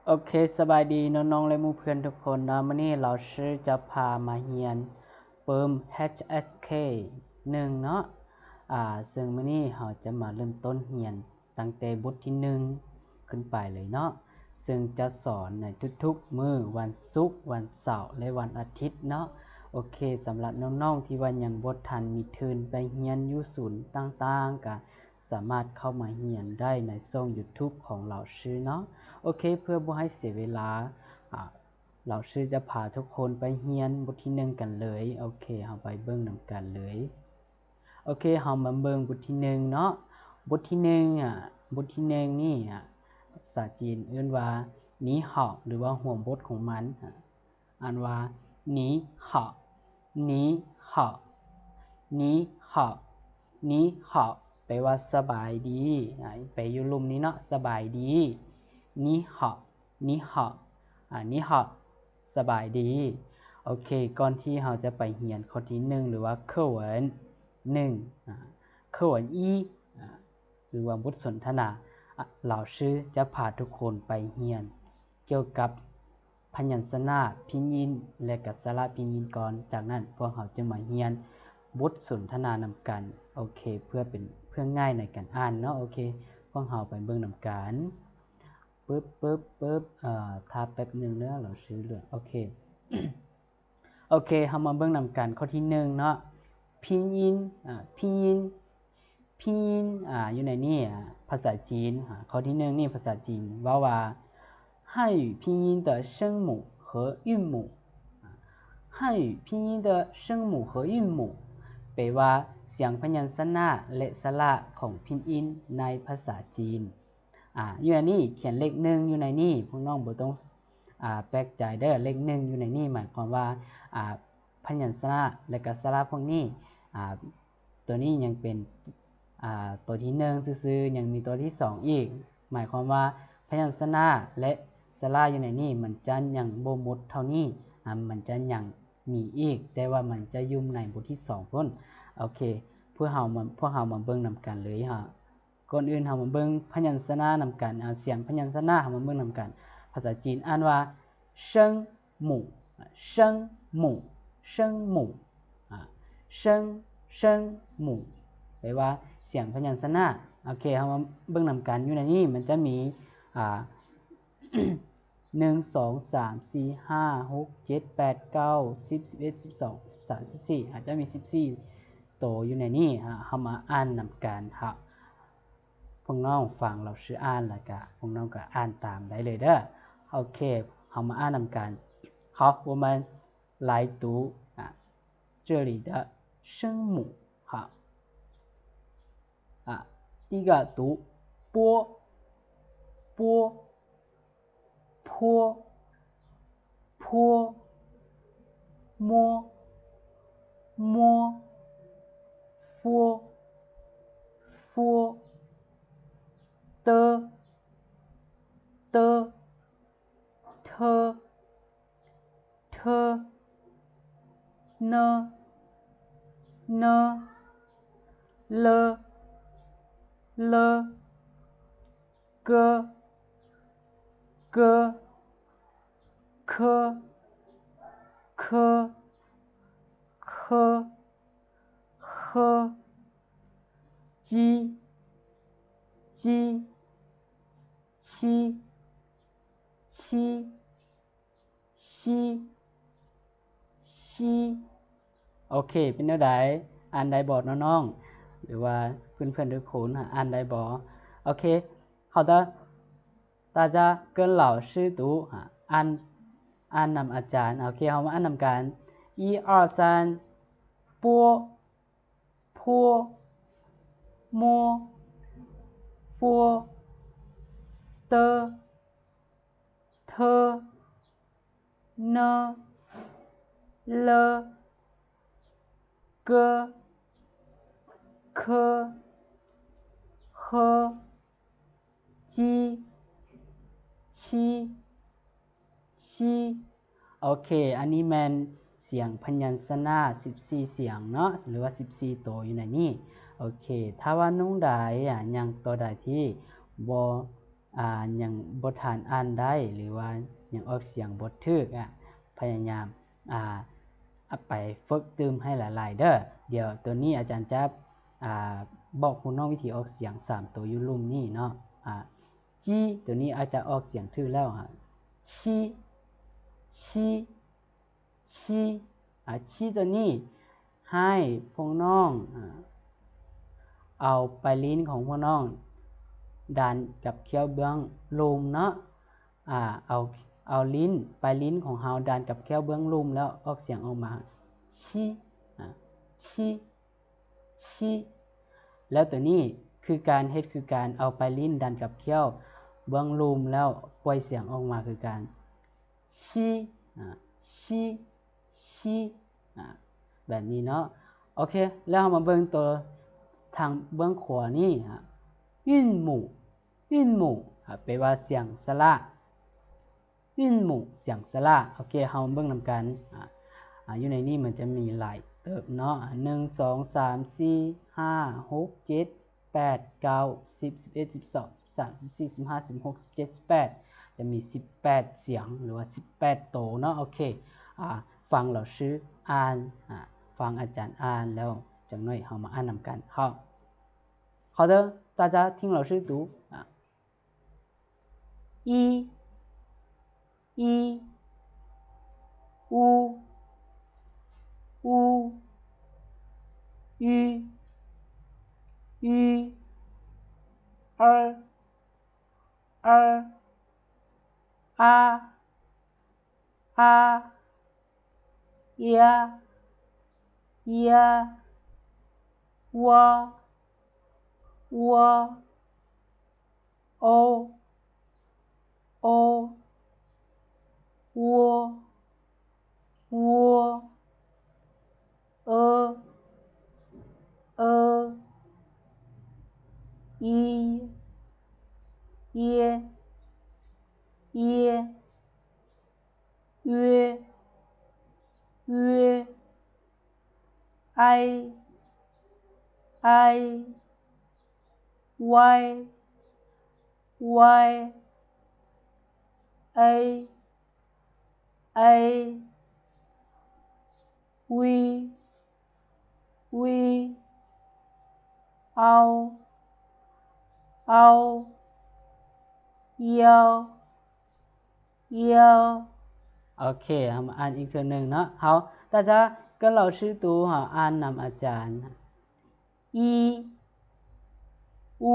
ໂອເຄ ສະບາຍດີນ້ອງໆ ແລະ ໝູ່ເພື່ອນທຸກຄົນເນາະ. ມື້ນີ້ລາວຊື່ຈະພາມາຮຽນປຶ້ມ ເອສເຄ ໜຶ່ງເນາະ. ອາ ເຊິ່ງມື້ນີ້ເຮົາຈະມາເລີ່ມຕົ້ນຮຽນຕັ້ງແຕ່ບົດທີໜຶ່ງຂຶ້ນໄປເລີຍເນາະ, ເຊິ່ງຈະສອນໃນທຸກໆມື້ວັນສຸກ, ວັນເສົາ ແລະ ວັນອາທິດເນາະ. ໂອເຄ ສຳລັບນ້ອງໆທີ່ວ່າຍັງບໍ່ທັນມີທຶນໄປຮຽນຢູ່ສູນຕ່າງໆ ກະ ສາມາດເຂົ້າມາຮຽນໄດ້ໃນຊ່ອງ YouTube ຂອງລາວຊື່ເນາະ. ໂອເຄ ເພື່ອບໍ່ໃຫ້ເສຍເວລາ ອາ ລາວຊື່ຈະພາທຸກຄົນໄປຮຽນບົດທີໜຶ່ງກັນເລີຍ. ໂອເຄ ເຮົາໄປເບິ່ງນຳກັນເລີຍ. ໂອເຄ ເຮົາມາເບິ່ງບົດທີໜຶ່ງເນາະ. ບົດທີໜຶ່ງ ອາ ບົດທີໜຶ່ງນີ້ ອາ ພາສາຈີນເອີ້ນວ່າ ໜີ່ເຫົາ ຫຼືວ່າຫົວບົດຂອງມັນ ອາ ອ່ານວ່າ ໜີ່ເຫົາ ໜີ່ເຫົາ ໜີ່ເຫົາ ໜີ່ເຫົາ ແປວ່າສະບາຍດີ. ອາ ແປຢູ່ລຸ່ມນີ້ເນາະ ສະບາຍດີ. ໜີ່ເຫົາ ໜີ່ເຫົາ ອາ ໜີ່ເຫົາ ສະບາຍດີ. ໂອເຄ ກ່ອນທີ່ເຮົາຈະໄປຮຽນຂໍ້ທີໜຶ່ງ ຫຼືວ່າ 课文ໜຶ່ງ ອາ 课文一 ອາ ຫຼືວ່າບົດສົນທະນາ ອາ ລາວຊື່ຈະພາທຸກຄົນໄປຮຽນກ່ຽວກັບພະຍັນຊະນະພິນຢິນ ແລະ ກະສະຫຼະພິນຢິນກ່ອນ. ຈາກນັ້ນພວກເຮົາຈຶ່ງມາຮຽນບົດສົນທະນານຳກັນ. ໂອເຄ ເພື່ອເປັນ ເພື່ອງ່າຍໃນການອ່ານເນາະ. ໂອເຄ ພວກເຮົາໄປເບິ່ງນຳກັນ. ປຶບ ປຶບ ປຶບ ເອີ ຖ້າແປັບໜຶ່ງເດີ ລາວຊື່ເລືອກ. ໂອເຄ ໂອເຄ ເຮົາມາເບິ່ງນຳກັນຂໍ້ທີໜຶ່ງເນາະ. ພິນຢິນ ອາ ພິນຢິນ ພິນຍິນ ອາ ຢູ່ໃນນີ້ ອາ ພາສາຈີນ. ອາ ຂໍ້ທີໜຶ່ງນີ້ພາສາຈີນເວົ້າວ່າ 汉语拼音的声母和韵母. 汉语拼音的声母和韵母 ແປວ່າສຽງພະຍັນຊະນະ ແລະ ສະຫຼະຂອງພິນຢິນໃນພາສາຈີນ. ອາ ຢູ່ໃນນີ້ຂຽນເລກໜຶ່ງຢູ່ໃນນີ້ ພວກນ້ອງບໍ່ຕ້ອງ ອາ ແປກໃຈເດີ. ເລກໜຶ່ງຢູ່ໃນນີ້ໝາຍຄວາມວ່າ ອາ ພະຍັນຊະນະ ແລະ ກະສະຫຼະພວກນີ້ ອາ ໂຕນີ້ຍັງເປັນ ອາ ໂຕທີໜຶ່ງຊື່ໆ ຍັງມີໂຕທີສອງອີກ. ໝາຍຄວາມວ່າພະຍັນຊະນະ ແລະ ສະຫຼະຢູ່ໃນນີ້ ມັນຈະຍັງບໍ່ໝົດເທົ່ານີ້ ອາ ມັນຈະຍັງມີອີກ ແຕ່ວ່າມັນຈະຢູ່ໃນບົດທີສອງພຸ້ນ. ໂອເຄ ພວກເຮົາມາ ພວກເຮົາມາເບິ່ງນຳກັນເລີຍເນາະ. ກ່ອນອື່ນເຮົາມາເບິ່ງພະຍັນຊະນະນຳກັນ ອາ ສຽງພະຍັນຊະນະ ເຮົາມາເບິ່ງນຳກັນ. ພາສາຈີນອ່ານວ່າ ເຊິ່ງໝູ່ ເຊິ່ງໝູ່ ເຊິ່ງໝູ່ ອາ ເຊິ່ງ ເຊິ່ງໝູ່ ແປວ່າສຽງພະຍັນຊະນະ. ໂອເຄ ເຮົາມາເບິ່ງນຳກັນ. ຢູ່ໃນນີ້ມັນຈະມີ ອາ ໜຶ່ງ ສອງ ສາມ ສີ່ ຫ້າ ຫົກ ເຈັດ ແປດ ເກົ້າ ສິບ ສິບເອັດ ສິບສອງ ສິບສາມ ສິບສີ່ ອາດຈະມີສິບສີ່ໂຕຢູ່ໃນນີ້. ເຮົາມາອ່ານນຳກັນ. ພວກນ້ອງຟັງລາວຊື່ອ່ານ ແລ້ວກະພວກນ້ອງກະອ່ານຕາມໄດ້ເລີຍເດີ. ໂອເຄ ເຮົາມາອ່ານນຳກັນ. 好，我们来读啊，这里的声母哈。啊，第一个读波，波，坡，坡，摸，摸，佛，佛，的，的， เธอ เธอ เนอะ เนอะ เลอะ เลอะ เกอะ เกอะ เคอะ เคอะ เคอะ เฮอ จี จี ชี ชี ชี ชี ໂອເຄ ເປັນແນວໃດ? ອ່ານໄດ້ບໍ່ນ້ອງໆ ຫຼືວ່າເພື່ອນໆທຸກຄົນ ອ່ານໄດ້ບໍ່? ໂອເຄ 好的 大家跟老师读 ອ່ານ ອ່ານນຳອາຈານ. ໂອເຄ ເຮົາມາອ່ານນຳກັນ 一二三 ปัว พัว มัว ฟัว เตอ เธอ เนอะ เลอะ เกอะ เคอะ เฮอ ຈີ ชี ชี ໂອເຄ ອັນນີ້ແມ່ນສຽງພະຍັນຊະນະສິບສີ່ສຽງເນາະ ຫຼືວ່າສິບສີ່ໂຕຢູ່ໃນນີ້. ໂອເຄ ຖ້າວ່ານ້ອງໃດ ອາ ຍັງໂຕໃດທີ່ບໍ່ ອ່າ ຍັງບໍ່ທັນອ່ານໄດ້ ຫຼືວ່າຍັງອອກສຽງບໍ່ຖືກ ອາ ພະຍາຍາມ ອ່າ ໄປຝຶກຕື່ມໃຫ້ຫຼາຍໆເດີ້. ດຽວໂຕນີ້ອາຈານຈະ ອ່າ ບອກພວກນ້ອງວິທີອອກສຽງສາມໂຕຢູ່ລຸ່ມນີ້ເນາະ. ອາ ຈີ ໂຕນີ້ອາດຈະອອກສຽງຖືກແລ້ວ ອາ ຊີ ຊີ ຊີ ອາ ຊີໂຕນີ້ໃຫ້ພວກນ້ອງ ອາ ເອົາປາຍລີ້ນຂອງພວກນ້ອງດັນກັບແຂ້ວເບື້ອງລຸ່ມເນາະ. ອາ ເອົາ ເອົາລີ້ນ ປາຍລີ້ນຂອງເຮົາດັນກັບແຂ້ວເບື້ອງລຸ່ມ ແລ້ວອອກສຽງອອກມາ ຊີ ອາ ຊີ ຊີ ແລ້ວໂຕນີ້ຄືການເຮັດ ຄືການເອົາປາຍລີ້ນດັນກັບແຂ້ວເບື້ອງລຸ່ມ ແລ້ວປ່ອຍສຽງອອກມາຄືການ ຊີ ອາ ຊີ ຊີ ອາ ແບບນີ້ເນາະ. ໂອເຄ ແລ້ວເຮົາມາເບິ່ງໂຕທາງເບື້ອງຂວານີ້ ອາ 韻母 韻母 ອາ ແປວ່າສຽງສະຫຼະ 韻母 ສຽງສະຫຼະ. ໂອເຄ ເຮົາເບິ່ງນຳກັນ ອາ ອາ ຢູ່ໃນນີ້ມັນຈະມີຫຼາຍເຕີບເນາະ ອາ ໜຶ່ງ ສອງ ສາມ ສີ່ ຫ້າ ຫົກ ເຈັດ ແປດ ເກົ້າ ສິບ ສິບເອັດ ສິບສອງ ສິບສາມ ສິບສີ່ ສິບຫ້າ ສິບຫົກ ສິບເຈັດ ສິບແປດ ຈະມີສິບແປດສຽງ ຫຼືວ່າສິບແປດໂຕເນາະ. ໂອເຄ ອາ ຟັງລາວຊື່ອ່ານ ອາ ຟັງອາຈານອ່ານ ແລ້ວຈັກໜ້ອຍເຮົາມາອ່ານນຳກັນ. 好，好的，大家听老师读。啊，一，一，乌，乌，于，于，二，二，阿，阿，呀，呀，哇，哇，哦，哦，喔，喔。 呃，呃，耶，耶，耶，约，约，哀，哀，歪，歪，哀， 哀，微，微，凹，凹，腰，腰。 ໂອເຄ ເຮົາມາອ່ານອີກເທື່ອໜຶ່ງເນາະ. ເຮົາ 大家跟老师读 ເຮົາອ່ານນຳອາຈານ. 一，乌，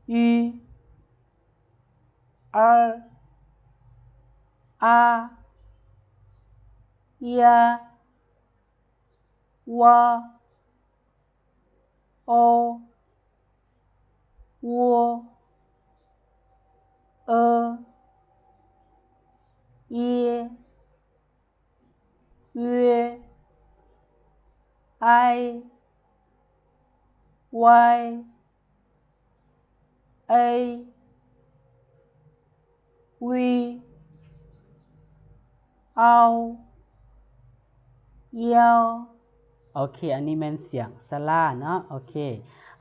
于，二，阿，呀，哇，哦，喔，呃，耶， 约，哀，歪，哀，微，凹，腰。 ໂອເຄ ອັນນີ້ແມ່ນສຽງສະຫຼະເນາະ. ໂອເຄ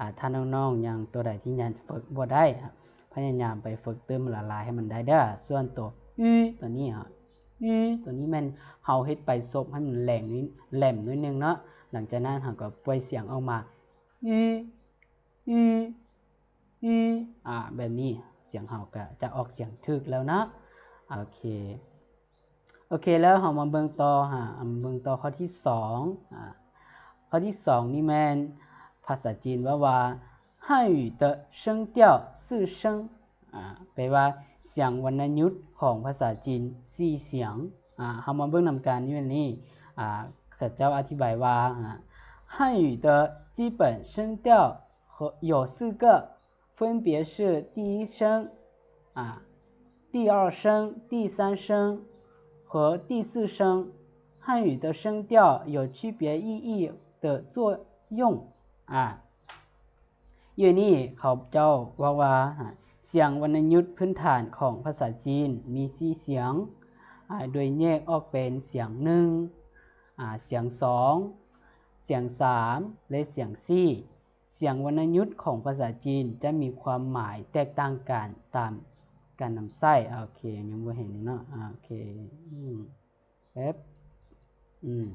ອາ ຖ້ານ້ອງໆຍັງ ຕົວໃດທີ່ຍັງຝຶກບໍ່ໄດ້ ພະຍາຍາມໄປຝຶກຕື່ມຫຼາຍໆໃຫ້ມັນໄດ້ເດີ້. ສ່ວນຕົວ ອື ຕົວນີ້ ອື ຕົວນີ້ແມ່ນເຮົາເຮັດປາຍສົບໃຫ້ມັນແຫຼມ ແຫຼມໜ້ອຍໜຶ່ງເນາະ. ຫຼັງຈາກນັ້ນເຮົາກໍປ່ອຍສຽງອອກມາ ອື ອື ອື ອາ ແບບນີ້ ສຽງເຮົາກໍຈະອອກສຽງຖືກແລ້ວເນາະ. ໂອເຄ ໂອເຄ ແລ້ວເຮົາມາເບິ່ງຕໍ່ ຫາ ເບິ່ງຕໍ່ຂໍ້ທີສອງ ອາ ຂໍ້ທີສອງນີ້ແມ່ນພາສາຈີນເວົ້າວ່າ 汉语的声调四声 ອາ ແປວ່າສຽງວັນນະຍຸດຂອງພາສາຈີນສີ່ສຽງ. ອາ ເຮົາມາເບິ່ງນຳກັນຢູ່ນີ້ ອາ ເຂົາເຈົ້າອະທິບາຍວ່າ ອາ 汉语的基本声调和 有四个 分别是第一声、啊，第二声、第三声和第四声。汉语的声调有区别意义的作用。 ອາ ຢູ່ນີ້ເຂົາເຈົ້າເວົ້າວ່າ ອາ ສຽງວັນນະຍຸດພື້ນຖານຂອງພາສາຈີນມີສີ່ສຽງ ອາ ໂດຍແຍກອອກເປັນສຽງໜຶ່ງ ອາ ສຽງສອງ ສຽງສາມ ແລະ ສຽງສີ່. ສຽງວັນນະຍຸດຂອງພາສາຈີນຈະມີຄວາມໝາຍແຕກຕ່າງກັນຕາມການນຳໃຊ້. ໂອເຄ ຍັງບໍ່ເຫັນເນາະ. ໂອເຄ ອືມ ແປັບ ອືມ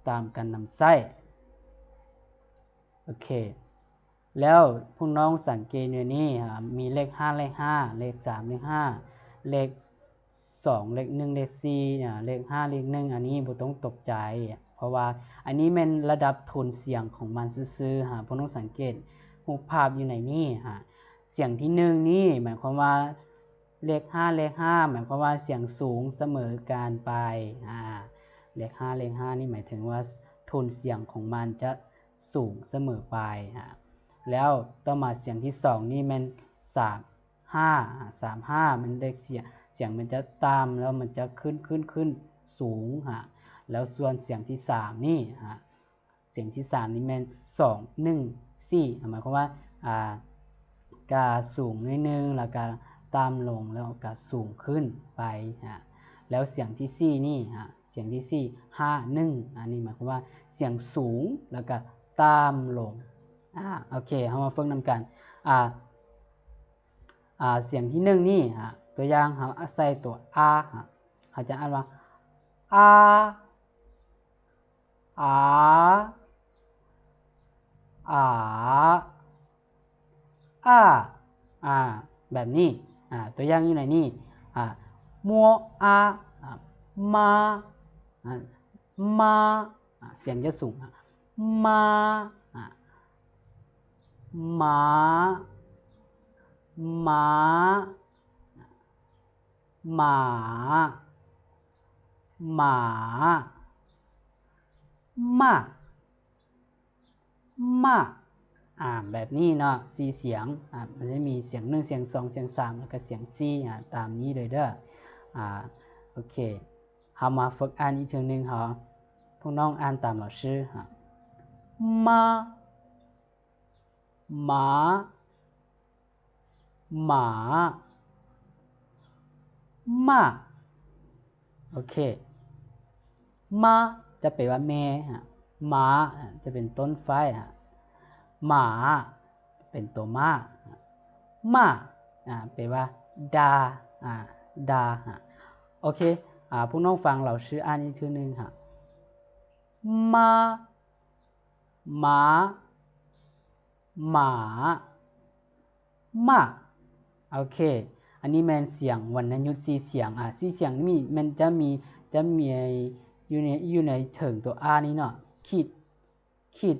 ຕາມການນຳໃຊ້. ໂອເຄ ແລ້ວພວກນ້ອງສັງເກດຢູ່ນີ້ ອາ ມີເລກຫ້າ ເລກຫ້າ ເລກສາມ ເລກຫ້າ ເລກສອງ ເລກໜຶ່ງ ເລກສີ່ ອາ ເລກຫ້າ ເລກໜຶ່ງ ອັນນີ້ບໍ່ຕ້ອງຕົກໃຈ ເພາະວ່າອັນນີ້ແມ່ນລະດັບໂທນສຽງຂອງມັນຊື່ໆ. ຫາ ພວກນ້ອງສັງເກດຮູບພາບຢູ່ໃນນີ້ ຫາ ສຽງທີໜຶ່ງນີ້ ໝາຍຄວາມວ່າ ເລກຫ້າ ເລກຫ້າ ໝາຍຄວາມວ່າສຽງສູງສະເໝີກັນໄປ. ອາ ເລກຫ້າ ເລກຫ້ານີ້ໝາຍເຖິງວ່າໂທນສຽງຂອງມັນຈະສູງສະເໝີໄປ. ອາ ແລ້ວຕໍ່ມາສຽງທີສອງນີ້ແມ່ນສາມ ຫ້າ ອາ ສາມ ຫ້າ ມັນເລກສຽງ ສຽງມັນຈະຕ່ຳ ແລ້ວມັນຈະຂຶ້ນ ຂຶ້ນ ຂຶ້ນ ສູງ. ອາ ແລ້ວສ່ວນສຽງທີສາມນີ້ ອາ ສຽງທີສາມນີ້ແມ່ນສອງ ໜຶ່ງ ສີ່ ໝາຍຄວາມວ່າ ອາ ກະສູງໜ້ອຍໜຶ່ງ ແລ້ວກະຕ່ຳລົງ ແລ້ວກະສູງຂຶ້ນໄປ. ອາ ແລ້ວສຽງທີສີ່ນີ້ ອາ ສຽງທີສີ່ ຫ້າ ໜຶ່ງ ອັນນີ້ໝາຍຄວາມວ່າສຽງສູງ ແລ້ວກະຕ່ຳລົງ. ອາ ໂອເຄ ເຮົາມາຝຶກນຳກັນ. ອາ ອາ ສຽງທີໜຶ່ງນີ້ ອາ ຕົວຢ່າງເຮົາໃສ່ຕົວ ອາ ເຮົາຈະອ່ານວ່າ ອາ ອາ ອາ ອາ ອາ ແບບນີ້. ອາ ຕົວຢ່າງຢູ່ໃນນີ້ ອາ ມົວ ອາ ອາ ມາ ອາ ມາ ອາ ສຽງຈະສູງ ອາ ມາ ອາ ມາ ມາ ໝາ ໝາ ມາ ມາ ອາ ແບບນີ້ເນາະ ສີ່ສຽງ. ອາ ມັນຈະມີສຽງໜຶ່ງ ສຽງສອງ ສຽງສາມ ແລ້ວກະສຽງສີ່ ອາ ຕາມນີ້ເລີຍເດີ. ອາ ໂອເຄ ເຮົາມາຝຶກອ່ານອີກເທື່ອໜຶ່ງ ເຮົາ ພວກນ້ອງອ່ານຕາມລາວຊື່ ອາ ມາ ໝາ ໝາ ມາ ໂອເຄ ມາ ຈະແປວ່າແມ່ ອາ ໝາ ອາ ຈະເປັນຕົ້ນຝ້າຍ ອາ ໝາ ເປັນໂຕມ້າ ອາ ມາ ອາ ແປວ່າດ່າ ອາ ດ່າ ອາ ໂອເຄ ອາ ພວກນ້ອງຟັງລາວຊື່ອ່ານອີກເທື່ອໜຶ່ງ ອາ ມາ ໝາ ໝາ ມາ ໂອເຄ ອັນນີ້ແມ່ນສຽງວັນນະຍຸດສີ່ສຽງ ອາ ສີ່ສຽງນີ້ແມ່ນຈະມີ ຈະມີຢູ່ໃນ ຢູ່ໃນເທິງຕົວ ອາ ນີ້ເນາະ ຂີດ ຂີດ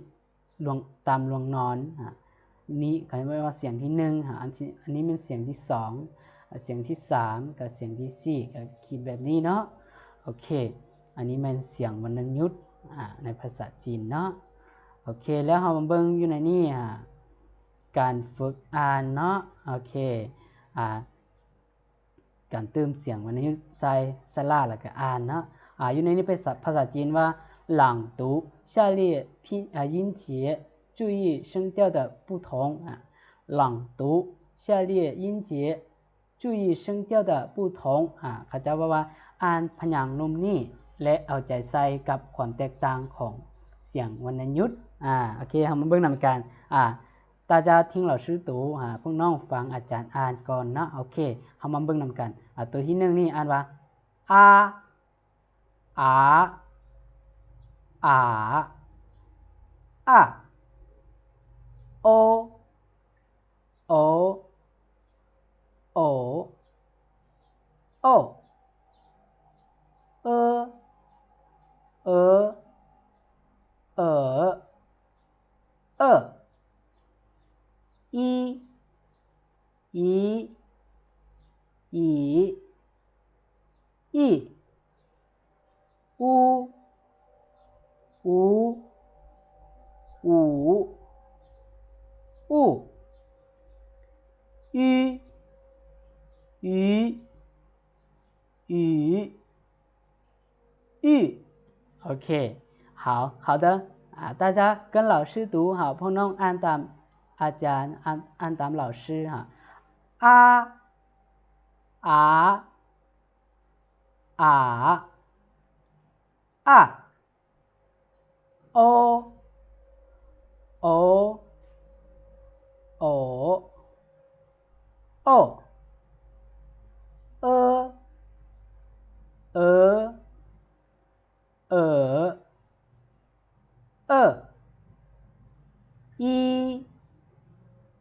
ລວງ ຕາມລວງນອນ ອາ ນີ້ເຂົາເອີ້ນວ່າສຽງທີໜຶ່ງ ອາ ອັນທີ່ ອັນນີ້ແມ່ນສຽງທີສອງ ອາ ສຽງທີສາມ ກັບສຽງທີສີ່ ກໍຂີດແບບນີ້ເນາະ ໂອເຄ ອັນນີ້ແມ່ນສຽງວັນນະຍຸດ ອາ ໃນພາສາຈີນເນາະ ໂອເຄ ແລ້ວເຮົາມາເບິ່ງຢູ່ໃນນີ້ ອາ ການຝຶກອ່ານເນາະ ໂອເຄ ອາ ການຕື່ມສຽງວັນນະຍຸດໃສ່ ສະຫຼະ ແລ້ວກະອ່ານເນາະ ອາ ຢູ່ໃນນີ້ເປັນພາສາຈີນວ່າ 朗读下列拼 ອາ 音节，注意声调的不同 ອາ 朗读下列音节， 注意声调的不同 ອາ ເຂົາເຈົ້າເວົ້າວ່າ ອ່ານພະຍາງນຸ່ມນີ້ ແລະ ເອົາໃຈໃສ່ກັບຄວາມແຕກຕ່າງຂອງສຽງວັນນະຍຸດ ອາ ໂອເຄ ເຮົາມາເບິ່ງນຳກັນ ອາ 大家听老师读 ອາ ພວກນ້ອງຟັງອາຈານອ່ານກ່ອນເນາະ ໂອເຄ ເຮົາມາເບິ່ງນຳກັນ ອາ ຕົວທີໜຶ່ງນີ້ອ່ານວ່າ ອາ ອາ ອາ ອາ ໂອ ໂອ ໂອ ໂອ ເອີ ເອີ ເອີ ເອີ ອີ ອີ ອີ ອີ ອູ ອູ ອູ ອູ ອູ ອູ ໂອເຄ 好 好的 ອາ 大家跟老师读 ເຮົາ ພວກນ້ອງອ່ານຕາມອາຈານ ອ່ານ ອ່ານຕາມ老师 ອາ ອາ ອາ ອາ ໂອ ໂອ一、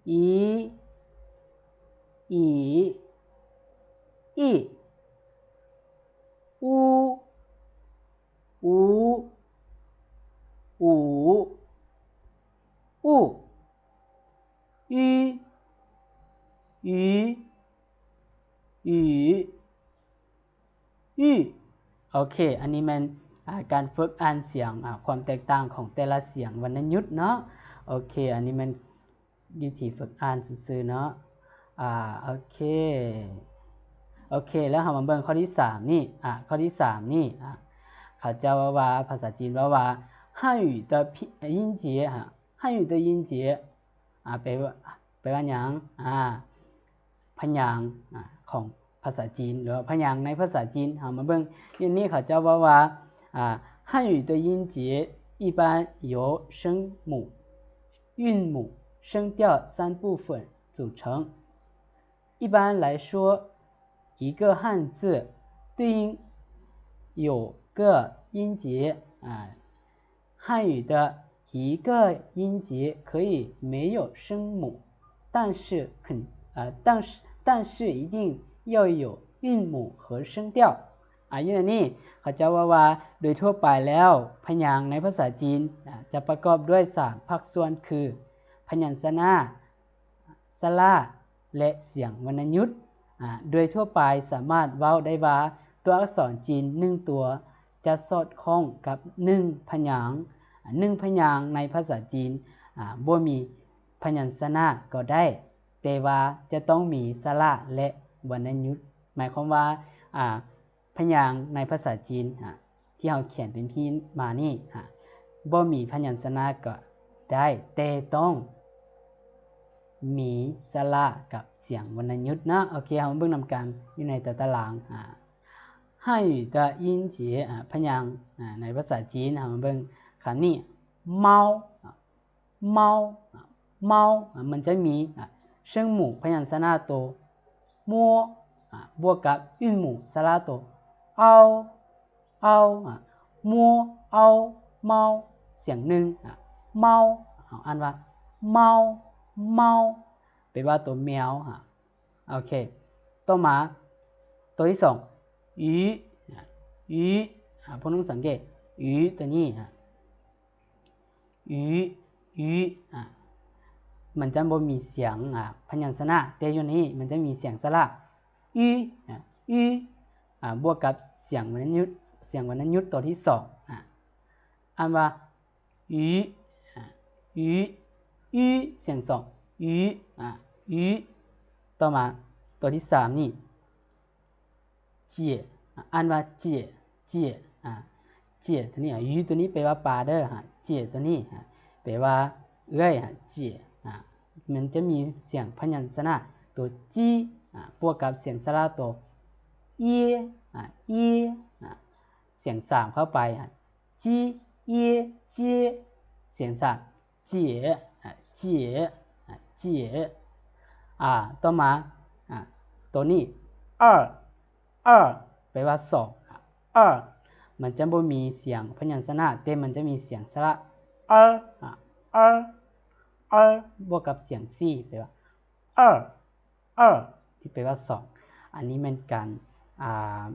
一、一、一、五、五、五、五、一、一、一、 ອື ໂອເຄ ອັນນີ້ແມ່ນ ອາ ການຝຶກອ່ານສຽງ ອາ ຄວາມແຕກຕ່າງຂອງແຕ່ລະສຽງວັນນະຍຸດເນາະ. ໂອເຄ ອັນນີ້ແມ່ນວິທີຝຶກອ່ານຊື່ໆເນາະ. ອາ ໂອເຄ ໂອເຄ ແລ້ວເຮົາມາເບິ່ງຂໍ້ທີສາມນີ້ ອາ ຂໍ້ທີສາມນີ້ ອາ ເຂົາເຈົ້າເວົ້າວ່າ ພາສາຈີນເວົ້າວ່າ 汉语的拼-音节 ອາ 汉语的音节 ອາ ແປວ່າ ແປວ່າຫຍັງ? ອາ ພະຍາງ ອາ ຂອງພາສາຈີນ ຫຼືວ່າພະຍາງໃນພາສາຈີນ. ເຮົາມາເບິ່ງ ຢູ່ນີ້ເຂົາເຈົ້າເວົ້າວ່າ ອາ 汉语的音节一般由声母、韵母、声调三部分组成。一般来说，一个汉字对应有个音节，啊，汉语的一个音节可以没有声母，但是肯-，呃，但是，但是一定要有韵母和声调。 ອາ ຢູ່ໃນນີ້ເຂົາເຈົ້າເວົ້າວ່າ ໂດຍທົ່ວໄປແລ້ວ ພະຍາງໃນພາສາຈີນ ອາ ຈະປະກອບດ້ວຍສາມພາກສ່ວນຄື ພະຍັນຊະນະ, ສະຫຼະ ແລະ ສຽງວັນນະຍຸດ. ອາ ໂດຍທົ່ວໄປສາມາດເວົ້າໄດ້ວ່າ ຕົວອັກສອນຈີນໜຶ່ງຕົວຈະສອດຄ່ອງກັບໜຶ່ງພະຍາງ. ອາ ໜຶ່ງພະຍາງໃນພາສາຈີນ ອາ ບໍ່ມີພະຍັນຊະນະກໍໄດ້, ແຕ່ວ່າຈະຕ້ອງມີສະຫຼະ ແລະ ວັນນະຍຸດ. ໝາຍຄວາມວ່າ ອາ ພະຍາງໃນພາສາຈີນ ອາ ທີ່ເຮົາຂຽນເປັນພີ້ມານີ້ ອາ ບໍ່ມີພະຍັນຊະນະກໍໄດ້, ແຕ່ຕ້ອງມີສະຫຼະກັບສຽງວັນນະຍຸດເນາະ. ໂອເຄ ເຮົາມາເບິ່ງນຳກັນຢູ່ໃນຕາຕະລາງ ອາ 汉语的音节 ອາ ພະຍາງ ອາ ໃນພາສາຈີນ. ເຮົາມາເບິ່ງຄຳນີ້ 猫 猫 猫 ອາ ມັນຈະມີ ອາ 声母ພະຍັນຊະນະໂຕ 摸 ອາ ບວກກັບ 韻母 ສະຫຼະໂຕ 猫 猫 ອາ 摸 猫 猫 ສຽງໜຶ່ງ ອາ 猫 ເຮົາອ່ານວ່າ 猫 猫 ແປວ່າໂຕແມວ ອາ ໂອເຄ ຕໍ່ມາ ໂຕທີສອງ 鱼 ອາ 鱼 ອາ ພວກນ້ອງສັງເກດ 鱼 ໂຕນີ້ ອາ 鱼 鱼 ອາ ມັນຈະບໍ່ມີສຽງ ອາ ພະຍັນຊະນະ, ແຕ່ຢູ່ນີ້ມັນຈະມີສຽງສະຫຼະ 鱼 ອາ 鱼 ອາ ບວກກັບສຽງວັນນະຍຸດ ສຽງວັນນະຍຸດໂຕທີສອງ ອາ ອ່ານວ່າ 鱼 ອາ 鱼 鱼 ສຽງສອງ 鱼 ອາ 鱼 ຕໍ່ມາ ໂຕທີສາມນີ້ 姐 ອາ ອ່ານວ່າ 姐 姐 ອາ 姐 ໂຕນີ້ ອາ 鱼 ໂຕນີ້ແປວ່າປາເດີ ອາ 姐 ໂຕນີ້ ອາ ແປວ່າເອື້ອຍ ອາ 姐 ອາ ມັນຈະມີສຽງພະຍັນຊະນະໂຕ จี ອາ ບວກກັບສຽງສະຫຼະໂຕ ເອຍ ອາ ເອຍ ອາ ສຽງສາມເຂົ້າໄປ ອາ ຈີ ເອຍ ເຈຍ ສຽງສາມ ເຈຍ ອາ ເຈຍ ອາ ເຈຍ ອາ ຕໍ່ມາ ອາ ໂຕນີ້ 二 二 ແປວ່າສອງ 二 ມັນຈະບໍ່ມີສຽງພະຍັນຊະນະ ແຕ່ມັນຈະມີສຽງສະຫຼະ 二 ອາ 二 二 ບວກກັບສຽງສີ່ ແປວ່າ 二 二 ທີ່ແປວ່າສອງ ອັນນີ້ແມ່ນການ ອ່າ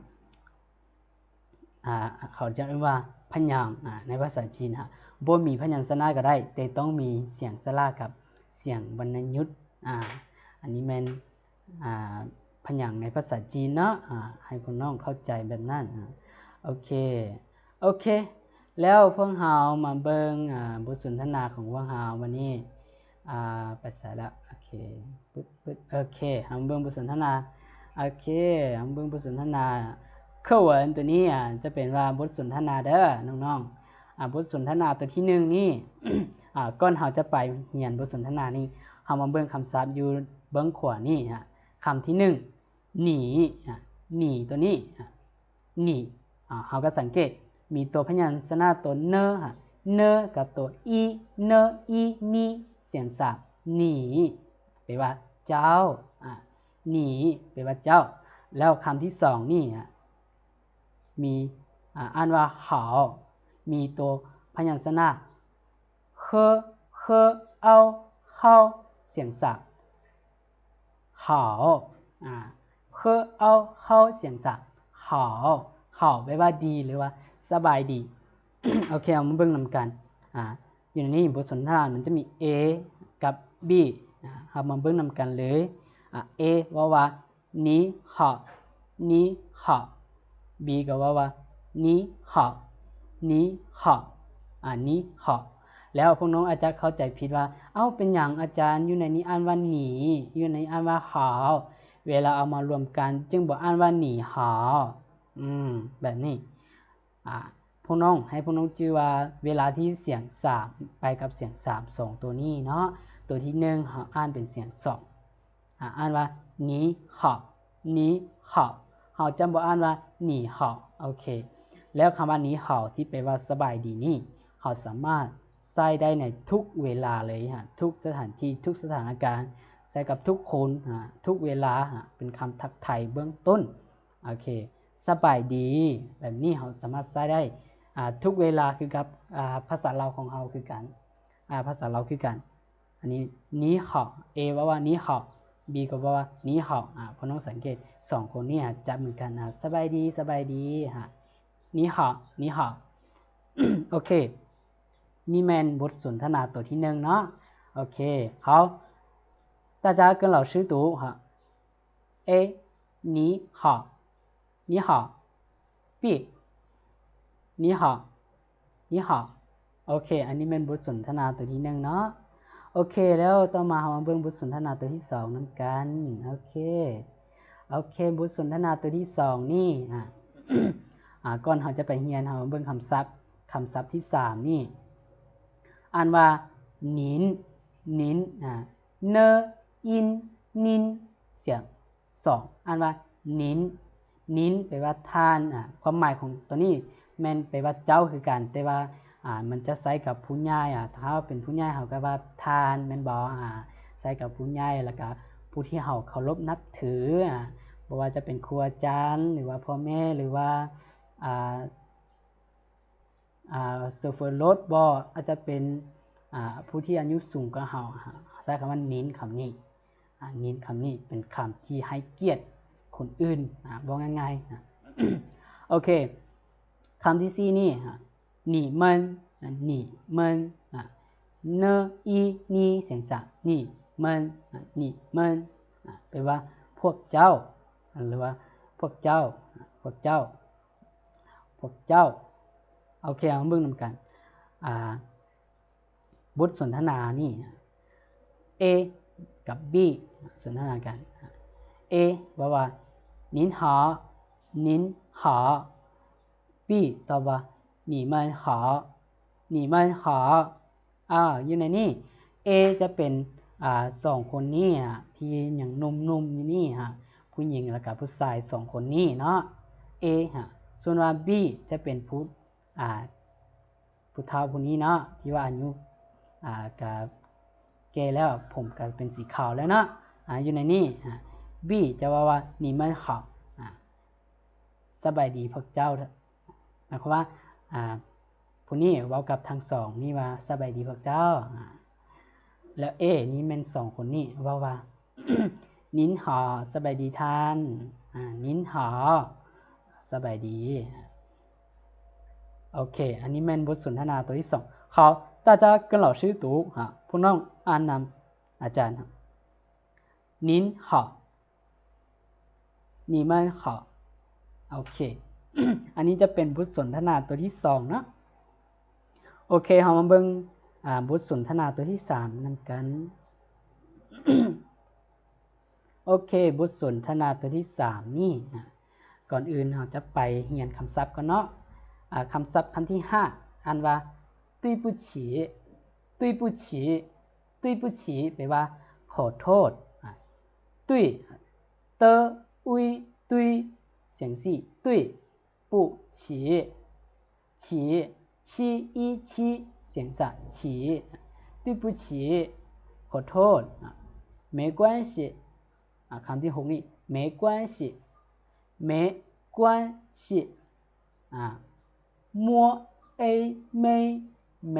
ອ່າ ເຂົາຈະເອີ້ນວ່າພະຍາງ ອາ ໃນພາສາຈີນ ອາ ບໍ່ມີພະຍັນຊະນະກໍໄດ້ ແຕ່ຕ້ອງມີສຽງສະຫຼະກັບສຽງວັນນະຍຸດ ອາ ອັນນີ້ແມ່ນ ອາ ພະຍາງໃນພາສາຈີນເນາະ ອາ ໃຫ້ພວກນ້ອງເຂົ້າໃຈແບບນັ້ນ ອາ ໂອເຄ ໂອເຄ ແລ້ວພວກເຮົາມາເບິ່ງ ອາ ບົດສົນທະນາຂອງພວກເຮົາວັນນີ້ ອາ ໄປໃສລະ? ໂອເຄ ປຶບ ປຶບ ໂອເຄ ເຮົາມາເບິ່ງບົດສົນທະນາ ໂອເຄ ເຮົາມາເບິ່ງບົດສົນທະນາ 课文 ໂຕນີ້ ອາ ຈະເປັນວ່າບົດສົນທະນາເດີນ້ອງໆ ອາ ບົດສົນທະນາໂຕທີໜຶ່ງນີ້ ອາ ກ່ອນເຮົາຈະໄປຮຽນບົດສົນທະນານີ້ ເຮົາມາເບິ່ງຄຳສັບຢູ່ເບື້ອງຂວານີ້ ອາ ຄຳທີໜຶ່ງ ໜີ ອາ ໜີ ໂຕນີ້ ອາ ໜີ ອາ ເຮົາກໍສັງເກດ ມີຕົວພະຍັນຊະນະຕົວ ເນີ ອາ ເນີ ກັບຕົວ ອີ ເນີ ອີ ໜີ ສຽງສາມ ໜີ ແປວ່າເຈົ້າ ອາ ໜີ ແປວ່າເຈົ້າ ແລ້ວຄຳທີສອງນີ້ ອາ ມີ ອາ ອ່ານວ່າ ເຂົາ ມີຕົວພະຍັນຊະນະ ເຄີ ເຄີ ເອົາ ເຮົາ ສຽງສາມ ເຮົາ ອາ ເຄີ ເອົາ ເຮົາ ສຽງສາມ ເຮົາ ເຮົາ ແປວ່າດີ ຫຼືວ່າສະບາຍດີ. ໂອເຄ ເຮົາມາເບິ່ງນຳກັນ ອາ ຢູ່ໃນນີ້ບົດສົນທະນາມັນຈະມີ A ກັບ B ອາ ເຮົາມາເບິ່ງນຳກັນເລີຍ. ອາ A ເວົ້າວ່າ 你好 你好 B ກໍເວົ້າວ່າ 你好 你好 ອາ 你好 ແລ້ວພວກນ້ອງອາດຈະເຂົ້າໃຈຜິດວ່າ ເອົ້າ ເປັນຫຍັງອາຈານ ຢູ່ໃນນີ້ອ່ານວ່າ 你 ຢູ່ໃນນີ້ອ່ານວ່າ 好 ເວລາເອົາມາລວມກັນຈຶ່ງບໍ່ອ່ານວ່າ 你好 ອືມ ແບບນີ້ ອາ ພວກນ້ອງ ໃຫ້ພວກນ້ອງຈື່ວ່າເວລາທີ່ສຽງສາມໄປກັບສຽງສາມ ສອງໂຕນີ້ເນາະ ໂຕທີໜຶ່ງເຮົາອ່ານເປັນສຽງສອງ ອາ ອ່ານວ່າ 你好 你好 ເຮົາຈະບໍ່ອ່ານວ່າ 你好 ໂອເຄ ແລ້ວຄຳວ່າ 你好 ທີ່ແປວ່າສະບາຍດີນີ້ ເຮົາສາມາດໃຊ້ໄດ້ໃນທຸກເວລາເລີຍ ທຸກສະຖານທີ່ ທຸກສະຖານະການ ໃຊ້ກັບທຸກຄົນ ທຸກເວລາ ເປັນຄຳທັກທາຍເບື້ອງຕົ້ນ ໂອເຄ ສະບາຍດີ ແບບນີ້ເຮົາສາມາດໃຊ້ໄດ້ ອາ ທຸກເວລາຄືກັບ ອາ ພາສາລາວຂອງເຮົາຄືກັນ ອາ ພາສາລາວຄືກັນ ອັນນີ້ 你好 A ເວົ້າວ່າ 你好 B ກໍເວົ້າວ່າ 你好 ອາ ພວກນ້ອງສັງເກດ ສອງຄົນນີ້ຈະເໝືອນກັນ ອາ ສະບາຍດີ ສະບາຍດີ 你好 你好 ໂອເຄ ນີ້ແມ່ນບົດສົນທະນາໂຕທີໜຶ່ງເນາະ ໂອເຄ ເຮົາ 大家跟老师读 A 你好 你好 B 你好 你好 ໂອເຄ ອັນນີ້ແມ່ນບົດສົນທະນາໂຕທີໜຶ່ງເນາະ ໂອເຄ ແລ້ວຕໍ່ມາເຮົາມາເບິ່ງບົດສົນທະນາໂຕທີສອງນຳກັນ ໂອເຄ ໂອເຄ ບົດສົນທະນາໂຕທີສອງນີ້ ອາ ອາ ກ່ອນເຮົາຈະໄປຮຽນ ເຮົາມາເບິ່ງຄຳສັບ ຄຳສັບທີສາມນີ້ ອ່ານວ່າ 您 您 ອາ เน อิน นิน ສຽງ ສອງ ອ່ານວ່າ 您 您 ແປວ່າທ່ານ ອາ ຄວາມໝາຍຂອງຕົວນີ້ແມ່ນແປວ່າເຈົ້າຄືກັນ ແຕ່ວ່າ ອາ ມັນຈະໃຊ້ກັບຜູ້ໃຫຍ່ ອາ ຖ້າເປັນຜູ້ໃຫຍ່ເຮົາກໍວ່າທ່ານແມ່ນບໍ່ ອາ ໃຊ້ກັບຜູ້ໃຫຍ່ ແລ້ວກໍຜູ້ທີ່ເຮົາເຄົາລົບນັບຖື ອາ ບໍ່ວ່າຈະເປັນຄູອາຈານ ຫຼືວ່າພໍ່ແມ່ ຫຼືວ່າ ອາ ອາ ໂຊເຟີລົດບໍ ອາດຈະເປັນ ອາ ຜູ້ທີ່ອາຍຸສູງກວ່າເຮົາ ໃຊ້ຄຳວ່າ 您 ຄຳນີ້ ອາ 您 ຄຳນີ້ເປັນຄຳທີ່ໃຫ້ກຽດຄົນອື່ນ ອາ ເວົ້າງ່າຍໆ ໂອເຄ ຄຳທີສີ່ນີ້ 你们 你们 เน อี นี ສຽງສາມ 你们 你们 ແປວ່າພວກເຈົ້າ ຫຼືວ່າພວກເຈົ້າ ພວກເຈົ້າ ພວກເຈົ້າ ໂອເຄ ເຮົາມາເບິ່ງນຳກັນ ອາ ບົດສົນທະນານີ້ A ກັບ B ສົນທະນາກັນ A ເວົ້າວ່າ 您好 您好 B ຕອບວ່າ 你们好 你们好 ອາ ຢູ່ໃນນີ້ A ຈະເປັນ ອາ ສອງຄົນນີ້ ອາ ທີ່ຍັງໜຸ່ມໆຢູ່ນີ້ ອາ ຜູ້ຍິງ ແລ້ວກະຜູ້ຊາຍສອງຄົນນີ້ເນາະ A ອາ ສ່ວນວ່າ B ຈະເປັນຜູ້ ອາ ຜູ້ເຖົ້າຜູ້ນີ້ເນາະ ທີ່ວ່າອາຍຸ ອາ ກະແກ່ແລ້ວ ຜົມກະເປັນສີຂາວແລ້ວເນາະ ອາ ຢູ່ໃນນີ້ ອາ B ຈະເວົ້າວ່າ 你们好 ອາ ສະບາຍດີພວກເຈົ້າ ໝາຍຄວາມວ່າ ອາ ຜູ້ນີ້ເວົ້າກັບທັງສອງນີ້ວ່າ ສະບາຍດີພວກເຈົ້າ ອາ ແລ້ວ A ນີ້ແມ່ນສອງຄົນນີ້ເວົ້າວ່າ 您好 ສະບາຍດີທ່ານ ອາ 您好 ສະບາຍດີ ໂອເຄ ອັນນີ້ແມ່ນບົດສົນທະນາຕົວທີສອງ 好 大家跟老师读 ອາ ພວກນ້ອງອ່ານນຳອາຈານ 您好 你们好 ໂອເຄ ອັນນີ້ຈະເປັນບົດສົນທະນາຕົວທີສອງເນາະ ໂອເຄ ເຮົາມາເບິ່ງ ອາ ບົດສົນທະນາຕົວທີສາມນຳກັນ ໂອເຄ ບົດສົນທະນາຕົວທີສາມນີ້ ອາ ກ່ອນອື່ນເຮົາຈະໄປຮຽນຄຳສັບກ່ອນເນາະ ອາ ຄຳສັບຄຳທີຫ້າ ອ່ານວ່າ 对不起 对不起 对不起 ແປວ່າ ຂໍໂທດ ອາ 对 เต อุย 对 ສຽງສີ່ 对 不起 起 七 一 七 ສຽງສາມ 起 对不起 ຂໍໂທດ ອາ 没关系 ອາ ຄຳທີຫົກນີ້ 没关系 没关系 ອາ 没 没 没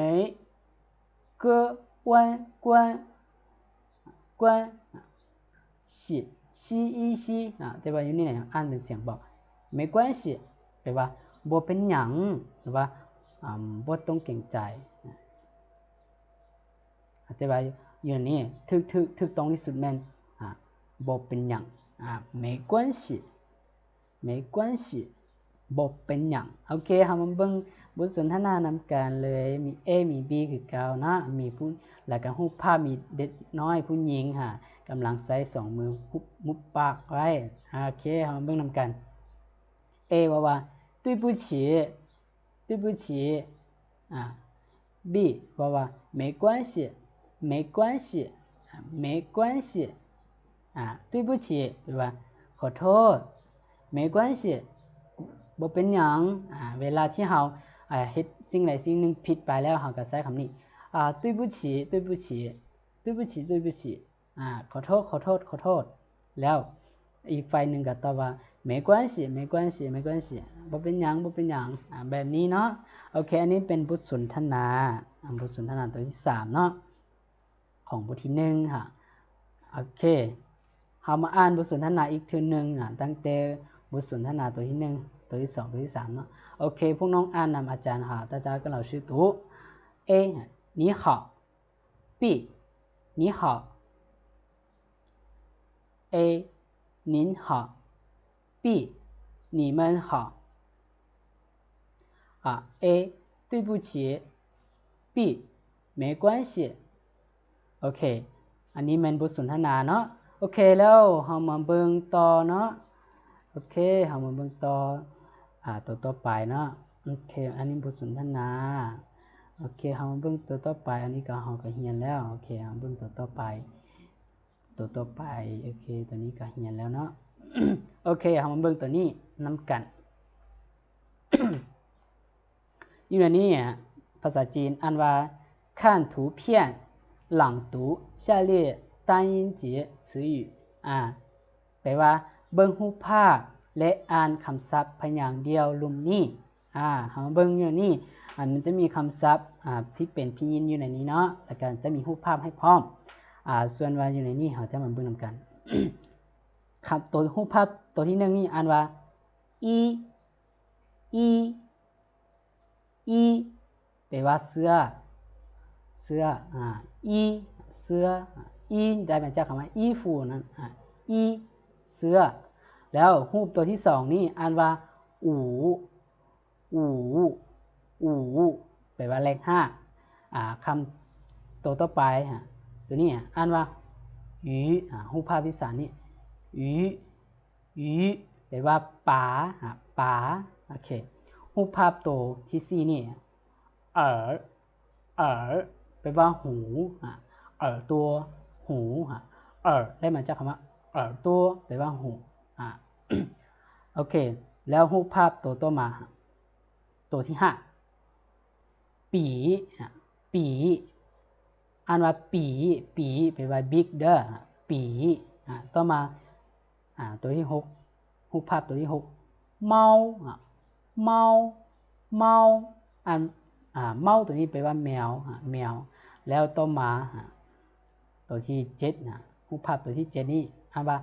个关关关系 C E C ອາ ແຕ່ວ່າຢູ່ນີ້ນະ ອ່ານເປັນສຽງບອກ 没关系 ແປວ່າ ບໍ່ເປັນຫຍັງ ຫຼືວ່າ ອາ ບໍ່ຕ້ອງເກງໃຈ. ອາ ແຕ່ວ່າຢູ່ໃນນີ້ຖືກ ຖືກ ຖືກຕ້ອງທີ່ສຸດແມ່ນ ອາ ບໍ່ເປັນຫຍັງ ອາ 没关系 没关系 ບໍ່ເປັນຫຍັງ. ໂອເຄ ເຮົາມາເບິ່ງບົດສົນທະນານຳກັນເລີຍ. ມີ A ມີ B ຄືເກົ່າເນາະ. ມີຜູ້ ແລ້ວກໍຮູບພາບ ມີເດັກນ້ອຍຜູ້ຍິງຫາ ກຳລັງໃຊ້ສອງມືຫຸບ ຫຸບປາກໄວ້. ໂອເຄ ເຮົາມາເບິ່ງນຳກັນ. A ເວົ້າວ່າ 对不起 对不起 ອາ B ເວົ້າວ່າ 没关系 没关系 没关系 ອາ 对不起 ແປວ່າ ຂໍໂທດ 没关系 ບໍ່ເປັນຫຍັງ. ອາ ເວລາທີ່ເຮົາ ອາ ເຮັດສິ່ງໃດສິ່ງໜຶ່ງຜິດໄປແລ້ວ ເຮົາກໍໃຊ້ຄຳນີ້ ອາ 对不起 对不起 对不起 对不起 ອາ ຂໍໂທດ ຂໍໂທດ ຂໍໂທດ ແລ້ວອີກຝ່າຍໜຶ່ງກໍຕອບວ່າ 没关系 没关系 没关系 ບໍ່ເປັນຫຍັງ ບໍ່ເປັນຫຍັງ ອາ ແບບນີ້ເນາະ. ໂອເຄ ອັນນີ້ເປັນບົດສົນທະນາ ອາ ບົດສົນທະນາຕົວທີສາມເນາະ ຂອງບົດທີໜຶ່ງຫາ. ໂອເຄ ເຮົາມາອ່ານບົດສົນທະນາອີກເທື່ອໜຶ່ງ ອາ ຕັ້ງແຕ່ບົດສົນທະນາຕົວທີໜຶ່ງ ຕົວທີສອງ ຕົວທີສາມເນາະ. ໂອເຄ ພວກນ້ອງອ່ານນຳອາຈານຫາ 大家跟老师读. A 你好 B 你好 A 您好 B 你们好 ອາ A 对不起 B 没关系. ໂອເຄ ອັນນີ້ແມ່ນບົດສົນທະນາເນາະ. ໂອເຄ ແລ້ວເຮົາມາເບິ່ງຕໍ່ເນາະ. ໂອເຄ ເຮົາມາເບິ່ງຕໍ່ ອາ ຕົວຕໍ່ໄປເນາະ. ໂອເຄ ອັນນີ້ບົດສົນທະນາ. ໂອເຄ ເຮົາມາເບິ່ງຕົວຕໍ່ໄປ. ອັນນີ້ກໍ ເຮົາກໍຮຽນແລ້ວ. ໂອເຄ ເຮົາເບິ່ງຕົວຕໍ່ໄປ ຕົວຕໍ່ໄປ. ໂອເຄ ຕົວນີ້ກໍຮຽນແລ້ວເນາະ. ໂອເຄ ເຮົາມາເບິ່ງຕົວນີ້ນຳກັນ. ຢູ່ໃນນີ້ ພາສາຈີນອ່ານວ່າ 看图片朗读下列单音节词语 ອາ ແປວ່າ ເບິ່ງຮູບພາບ ແລະ ອ່ານຄຳສັບພະຍາງດ່ຽວລຸ່ມນີ້. ອາ ເຮົາມາເບິ່ງຢູ່ນີ້ ອາ ມັນຈະມີຄຳສັບ ອາ ທີ່ເປັນພິນຍິນຢູ່ໃນນີ້ເນາະ ແລ້ວກໍຈະມີຮູບພາບໃຫ້ພ້ອມ. ອາ ສ່ວນວ່າຢູ່ໃນນີ້ ເຮົາຈະມາເບິ່ງນຳກັນ. ຄຳ ຕົວຮູບພາບຕົວທີໜຶ່ງນີ້ອ່ານວ່າ ອີ ອີ ອີ ແປວ່າເສື້ອ ເສື້ອ ອາ ອີ ເສື້ອ ອີ ໄດ້ມາຈາກຄຳວ່າ ອີຟູ ນັ້ນ ອາ ອີ ເສື້ອ. ແລ້ວຮູບຕົວທີສອງນີ້ອ່ານວ່າ ອູ ອູ ອູ ແປວ່າເຫຼັກຮາກ. ອາ ຄຳໂຕຕໍ່ໄປ ອາ ຕົວນີ້ ອາ ອ່ານວ່າ ອູ ອາ ຮູບພາບທີສາມນີ້ ອູ ອູ ແປວ່າປາ ອາ ປາ. ໂອເຄ ຮູບພາບໂຕທີສີ່ນີ້ ເອີ ເອີ ແປວ່າຫູ ອາ ເອີຕົວ ຫູ ອາ ເອີ ໄດ້ມາຈາກຄຳວ່າ ເອີຕົວ ແປວ່າຫູ ອາ ໂອເຄ ແລ້ວຮູບພາບໂຕຕໍ່ມາ ໂຕທີຫ້າ ປີ ອາ ປີ ອ່ານວ່າປີ ປີ ແປວ່າບິກເດີ ອາ ປີ ອາ ຕໍ່ມາ ອາ ໂຕທີຫົກ ຮູບພາບໂຕທີຫົກ ເມົາ ອາ ເມົາ ເມົາ ອາ ອາ ເມົາໂຕນີ້ແປວ່າແມວ ອາ ແມວ. ແລ້ວຕໍ່ມາ ອາ ໂຕທີເຈັດ ອາ ຮູບພາບໂຕທີເຈັດນີ້ອ່ານວ່າ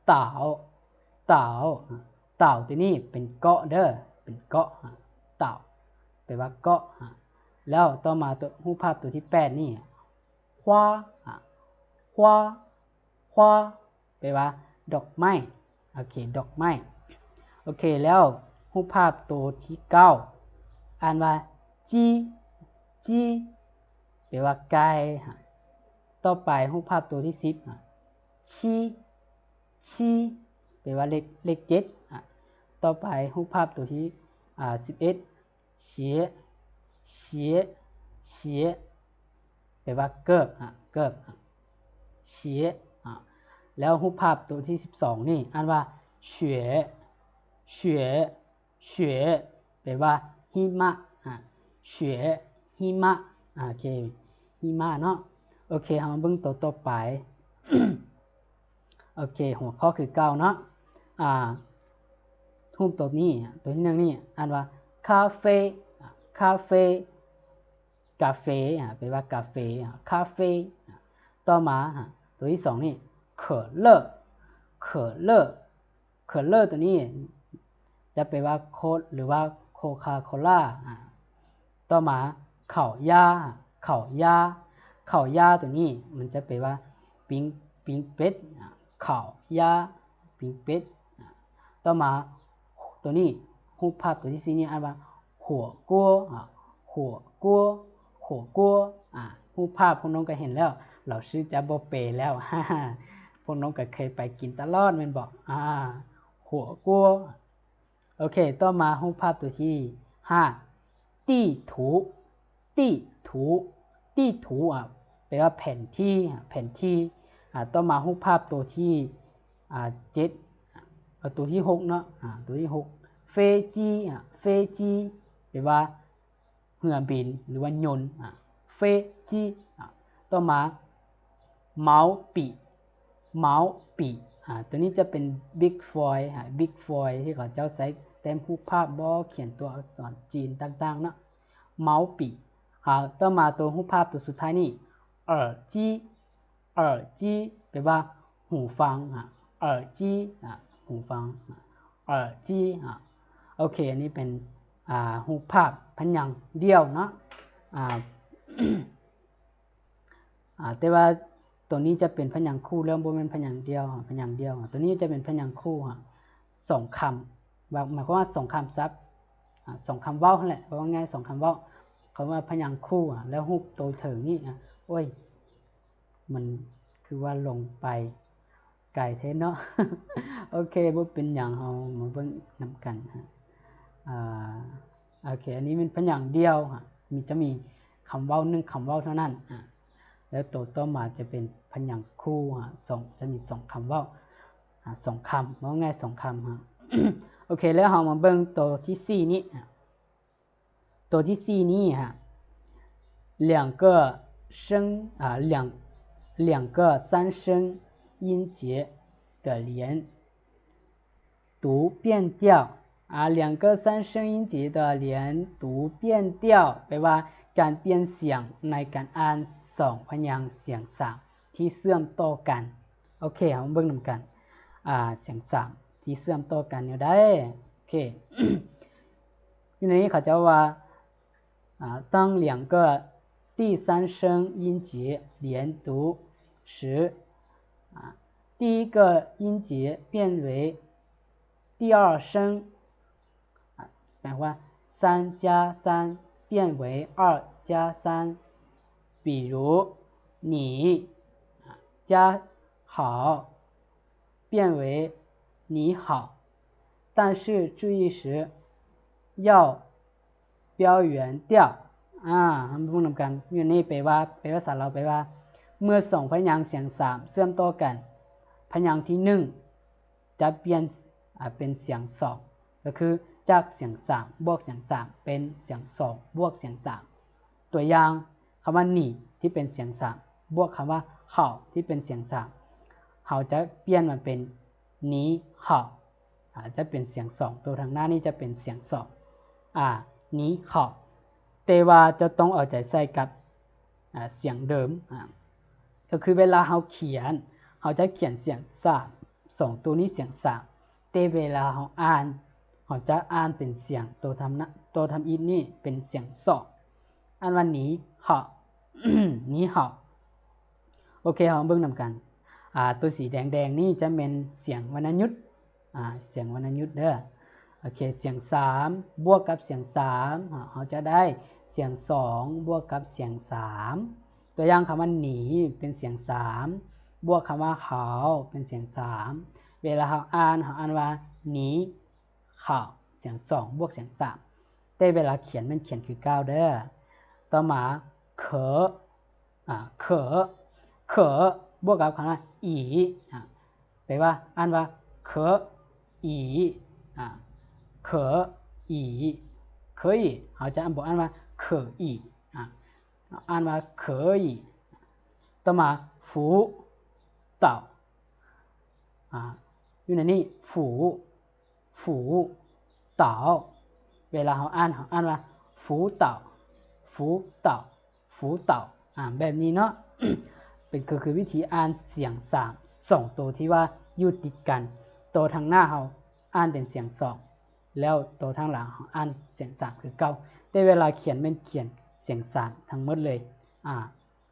ເຕົາ ເຕົາ ອາ ເຕົາໂຕນີ້ເປັນເກາະເດີ ເປັນເກາະ ອາ ເຕົາ ແປວ່າເກາະ ອາ ແລ້ວຕໍ່ມາໂຕ ຮູບພາບໂຕທີແປດນີ້ ຄວ້າ ອາ ຄວ້າ ຄວ້າ ແປວ່າດອກໄມ້. ໂອເຄ ດອກໄມ້. ໂອເຄ ແລ້ວຮູບພາບໂຕທີເກົ້າ ອ່ານວ່າ ຈີ ຈີ ແປວ່າໄກ່. ຕໍ່ໄປຮູບພາບໂຕທີສິບ ຊີ ຊີ ແປວ່າເລກ ເລກເຈັດ. ຕໍ່ໄປຮູບພາບໂຕທີ ອາ ສິບເອັດ ເຊຍ ເຊຍ ເຊຍ ແປວ່າເກີບ ອາ ເກີບ ເຊຍ. ອາ ແລ້ວຮູບພາບໂຕທີສິບສອງນີ້ອ່ານວ່າ ເຊຍ ເຊຍ ເຊຍ ແປວ່າຫິມະ ອາ ເຊຍ ຫິມະ. ໂອເຄ ຫິມະເນາະ. ໂອເຄ ເຮົາມາເບິ່ງໂຕຕໍ່ໄປ. ໂອເຄ ຫົວຂໍ້ຄືເກົ່າເນາະ. ອາ ຮູບໂຕນີ້ ໂຕທີໜຶ່ງນີ້ອ່ານວ່າ ຄາເຟ ຄາເຟ. ກາເຟ ອາ ແປວ່າກາເຟ ອາ 咖啡 ອາ ຕໍ່ມາ ອາ ຕົວທີສອງນີ້ 可乐 可乐 可乐 ຕົວນີ້ຈະແປວ່າໂຄກ ຫຼືວ່າໂຄຄາໂຄລາ ອາ ຕໍ່ມາ 烤鸭 ອາ 烤鸭 烤鸭 ຕົວນີ້ມັນຈະແປວ່າປີ້ງ ປີ້ງເປັດ ອາ 烤鸭 ປີ້ງເປັດ ອາ ຕໍ່ມາ ຕົວນີ້ ຮູບພາບຕົວທີສີ່ນີ້ອ່ານວ່າ 火锅 ອາ 火锅 火锅 ອາ ຮູບພາບພວກນ້ອງກໍເຫັນແລ້ວ ລາວຊື່ຈະບໍ່ແປແລ້ວ ພວກນ້ອງກໍເຄີຍໄປກິນຕະຫຼອດແມ່ນບໍ່? ອາ 火锅 ໂອເຄ ຕໍ່ມາຮູບພາບຕົວທີຫ້າ 地图 地图 地图 ອາ ແປວ່າແຜນທີ່ ອາ ແຜນທີ່ ອາ ຕໍ່ມາຮູບພາບຕົວທີ ອາ ເຈັດ ເອົາຕົວທີຫົກເນາະ ອາ ຕົວທີຫົກ 飞机 ອາ 飞机 ແປວ່າເຮືອບິນ ຫຼືວ່າຍົນ ອາ 飞机 ອາ ຕໍ່ມາ 毛笔 毛笔 ອາ ຕົວນີ້ຈະເປັນບິກຟອຍ ອາ ບິກຟອຍ ທີ່ເຂົາເຈົ້າໃຊ້ແຕ້ມຮູບພາບ ບໍ່ຂຽນຕົວອັກສອນຈີນຕ່າງໆເນາະ 毛笔 ອາ ຕໍ່ມາຕົວຮູບພາບຕົວສຸດທ້າຍນີ້ 耳机 耳机 ແປວ່າຫູຟັງ ອາ 耳机 ອາ ຫູຟັງ ອາ 耳机 ອາ ໂອເຄ ອັນນີ້ເປັນ ອາ ຮູບພາບພະຍາງດ່ຽວເນາະ ອາ ອາ ແຕ່ວ່າຕົວນີ້ຈະເປັນພະຍາງຄູ່ ແລ້ວບໍ່ແມ່ນພະຍາງດ່ຽວ ພະຍາງດ່ຽວ ຕົວນີ້ຈະເປັນພະຍາງຄູ່ ສອງຄຳ ວ່າ ໝາຍຄວາມວ່າສອງຄຳສັບ ອາ ສອງຄຳເວົ້າຫັ້ນແຫຼະ ເວົ້າງ່າຍໆ ສອງຄຳເວົ້າ ຄຳວ່າພະຍາງຄູ່ ອາ ແລ້ວຮູບໂຕເທິງນີ້ ອາ ໂອ້ຍ ມັນຄືວ່າລົງໄປໄກແທ້ເນາະ ໂອເຄ ບໍ່ເປັນຫຍັງ ເຮົາມາເບິ່ງນຳກັນ ອາ ໂອເຄ ອັນນີ້ແມ່ນພະຍາງດ່ຽວ ມີ ຈະມີຄຳເວົ້າໜຶ່ງຄຳເວົ້າເທົ່ານັ້ນ ອາ ແລ້ວໂຕຕໍ່ມາຈະເປັນພະຍາງຄູ່ ອາ ສອງ ຈະມີສອງຄຳເວົ້າ ອາ ສອງຄຳ ເວົ້າງ່າຍສອງຄຳ ໂອເຄ ແລ້ວເຮົາມາເບິ່ງໂຕທີສີ່ນີ້ ໂຕທີສີ່ນີ້ 两个声 ອາ 两 两个三声音节的连读变调 ອາ 两个三声音节的连读变调 ແປວ່າການປ່ຽນສຽງໃນການອ່ານສອງພະຍາງສຽງສາມທີ່ເຊື່ອມຕໍ່ກັນ ໂອເຄ ເຮົາມາເບິ່ງນຳກັນ ອາ ສຽງສາມທີ່ເຊື່ອມຕໍ່ກັນແນວໃດ ໂອເຄ ຢູ່ໃນນີ້ເຂົາເຈົ້າວ່າ ອາ 当两个第三声音节连读时 ອາ 第一个音节变为第二声 ອາ ແປວ່າ 三加三变为二加三 比如 你 ອາ 加好 变为你好 但是注意时要标原调 ອາ ເຮົາມາເບິ່ງນຳກັນ ຢູ່ນີ້ແປວ່າ ແປພາສາລາວແປວ່າ ເມື່ອສອງພະຍາງສຽງສາມເຊື່ອມຕໍ່ກັນ ພະຍາງທີໜຶ່ງຈະປ່ຽນ ອາ ເປັນສຽງສອງ ກໍຄືຈາກສຽງສາມບວກສຽງສາມເປັນສຽງສອງບວກສຽງສາມ ຕົວຢ່າງ ຄຳວ່າ 你 ທີ່ເປັນສຽງສາມ ບວກຄຳວ່າ 好 ທີ່ເປັນສຽງສາມ ເຮົາຈະປ່ຽນມັນເປັນ 你好 ອາ ຈະເປັນສຽງສອງ ໂຕທາງໜ້ານີ້ຈະເປັນສຽງສອງ ອາ 你好 ແຕ່ວ່າເຈົ້າຕ້ອງເອົາໃຈໃສ່ກັບ ອາ ສຽງເດີມ ອາ ກໍຄືເວລາເຮົາຂຽນ ເຮົາຈະຂຽນສຽງສາມ ສອງໂຕນີ້ສຽງສາມ ແຕ່ເວລາເຮົາອ່ານ ເຮົາຈະອ່ານເປັນສຽງໂຕທຳນະ ໂຕທຳອິດນີ້ເປັນສຽງສອງ ອ່ານວ່າ 你好 你好 ໂອເຄ ເຮົາມາເບິ່ງນຳກັນ ອາ ໂຕສີແດງໆນີ້ຈະແມ່ນສຽງວັນນະຍຸດ ອາ ສຽງວັນນະຍຸດເດີ ໂອເຄ ສຽງສາມບວກກັບສຽງສາມ ເຮົາຈະໄດ້ສຽງສອງບວກກັບສຽງສາມ ຕົວຢ່າງຄຳວ່າ 你 ເປັນສຽງສາມ ບວກຄຳວ່າ 好 ເປັນສຽງສາມ ເວລາເຮົາອ່ານ ເຮົາອ່ານວ່າ 你好 ສຽງສອງບວກສຽງສາມ ແຕ່ເວລາຂຽນແມ່ນຂຽນຄືເກົ່າເດີ ຕໍ່ມາ 可 ອາ 可 可 ບວກກັບຄຳວ່າ 已 ອາ ແປວ່າ ອ່ານວ່າ 可以 ອາ 可以 可以 ເຮົາຈະບໍ່ອ່ານວ່າ 可以 ອາ ອ່ານວ່າ 可以 ຕໍ່ມາ 辅导 ອາ ຢູ່ໃນນີ້ 辅 辅导 ເວລາເຮົາອ່ານ ເຮົາອ່ານວ່າ 辅导 辅导辅导 ອາ ແບບນີ້ເນາະ ເປັນ ກໍຄືວິທີອ່ານສຽງສາມ ສອງໂຕທີ່ວ່າຢູ່ຕິດກັນ ໂຕທາງໜ້າເຮົາອ່ານເປັນສຽງສອງ ແລ້ວໂຕທາງຫຼັງເຮົາອ່ານສຽງສາມຄືເກົ່າ ແຕ່ເວລາຂຽນແມ່ນຂຽນສຽງສາມທັງໝົດເລີຍ ອາ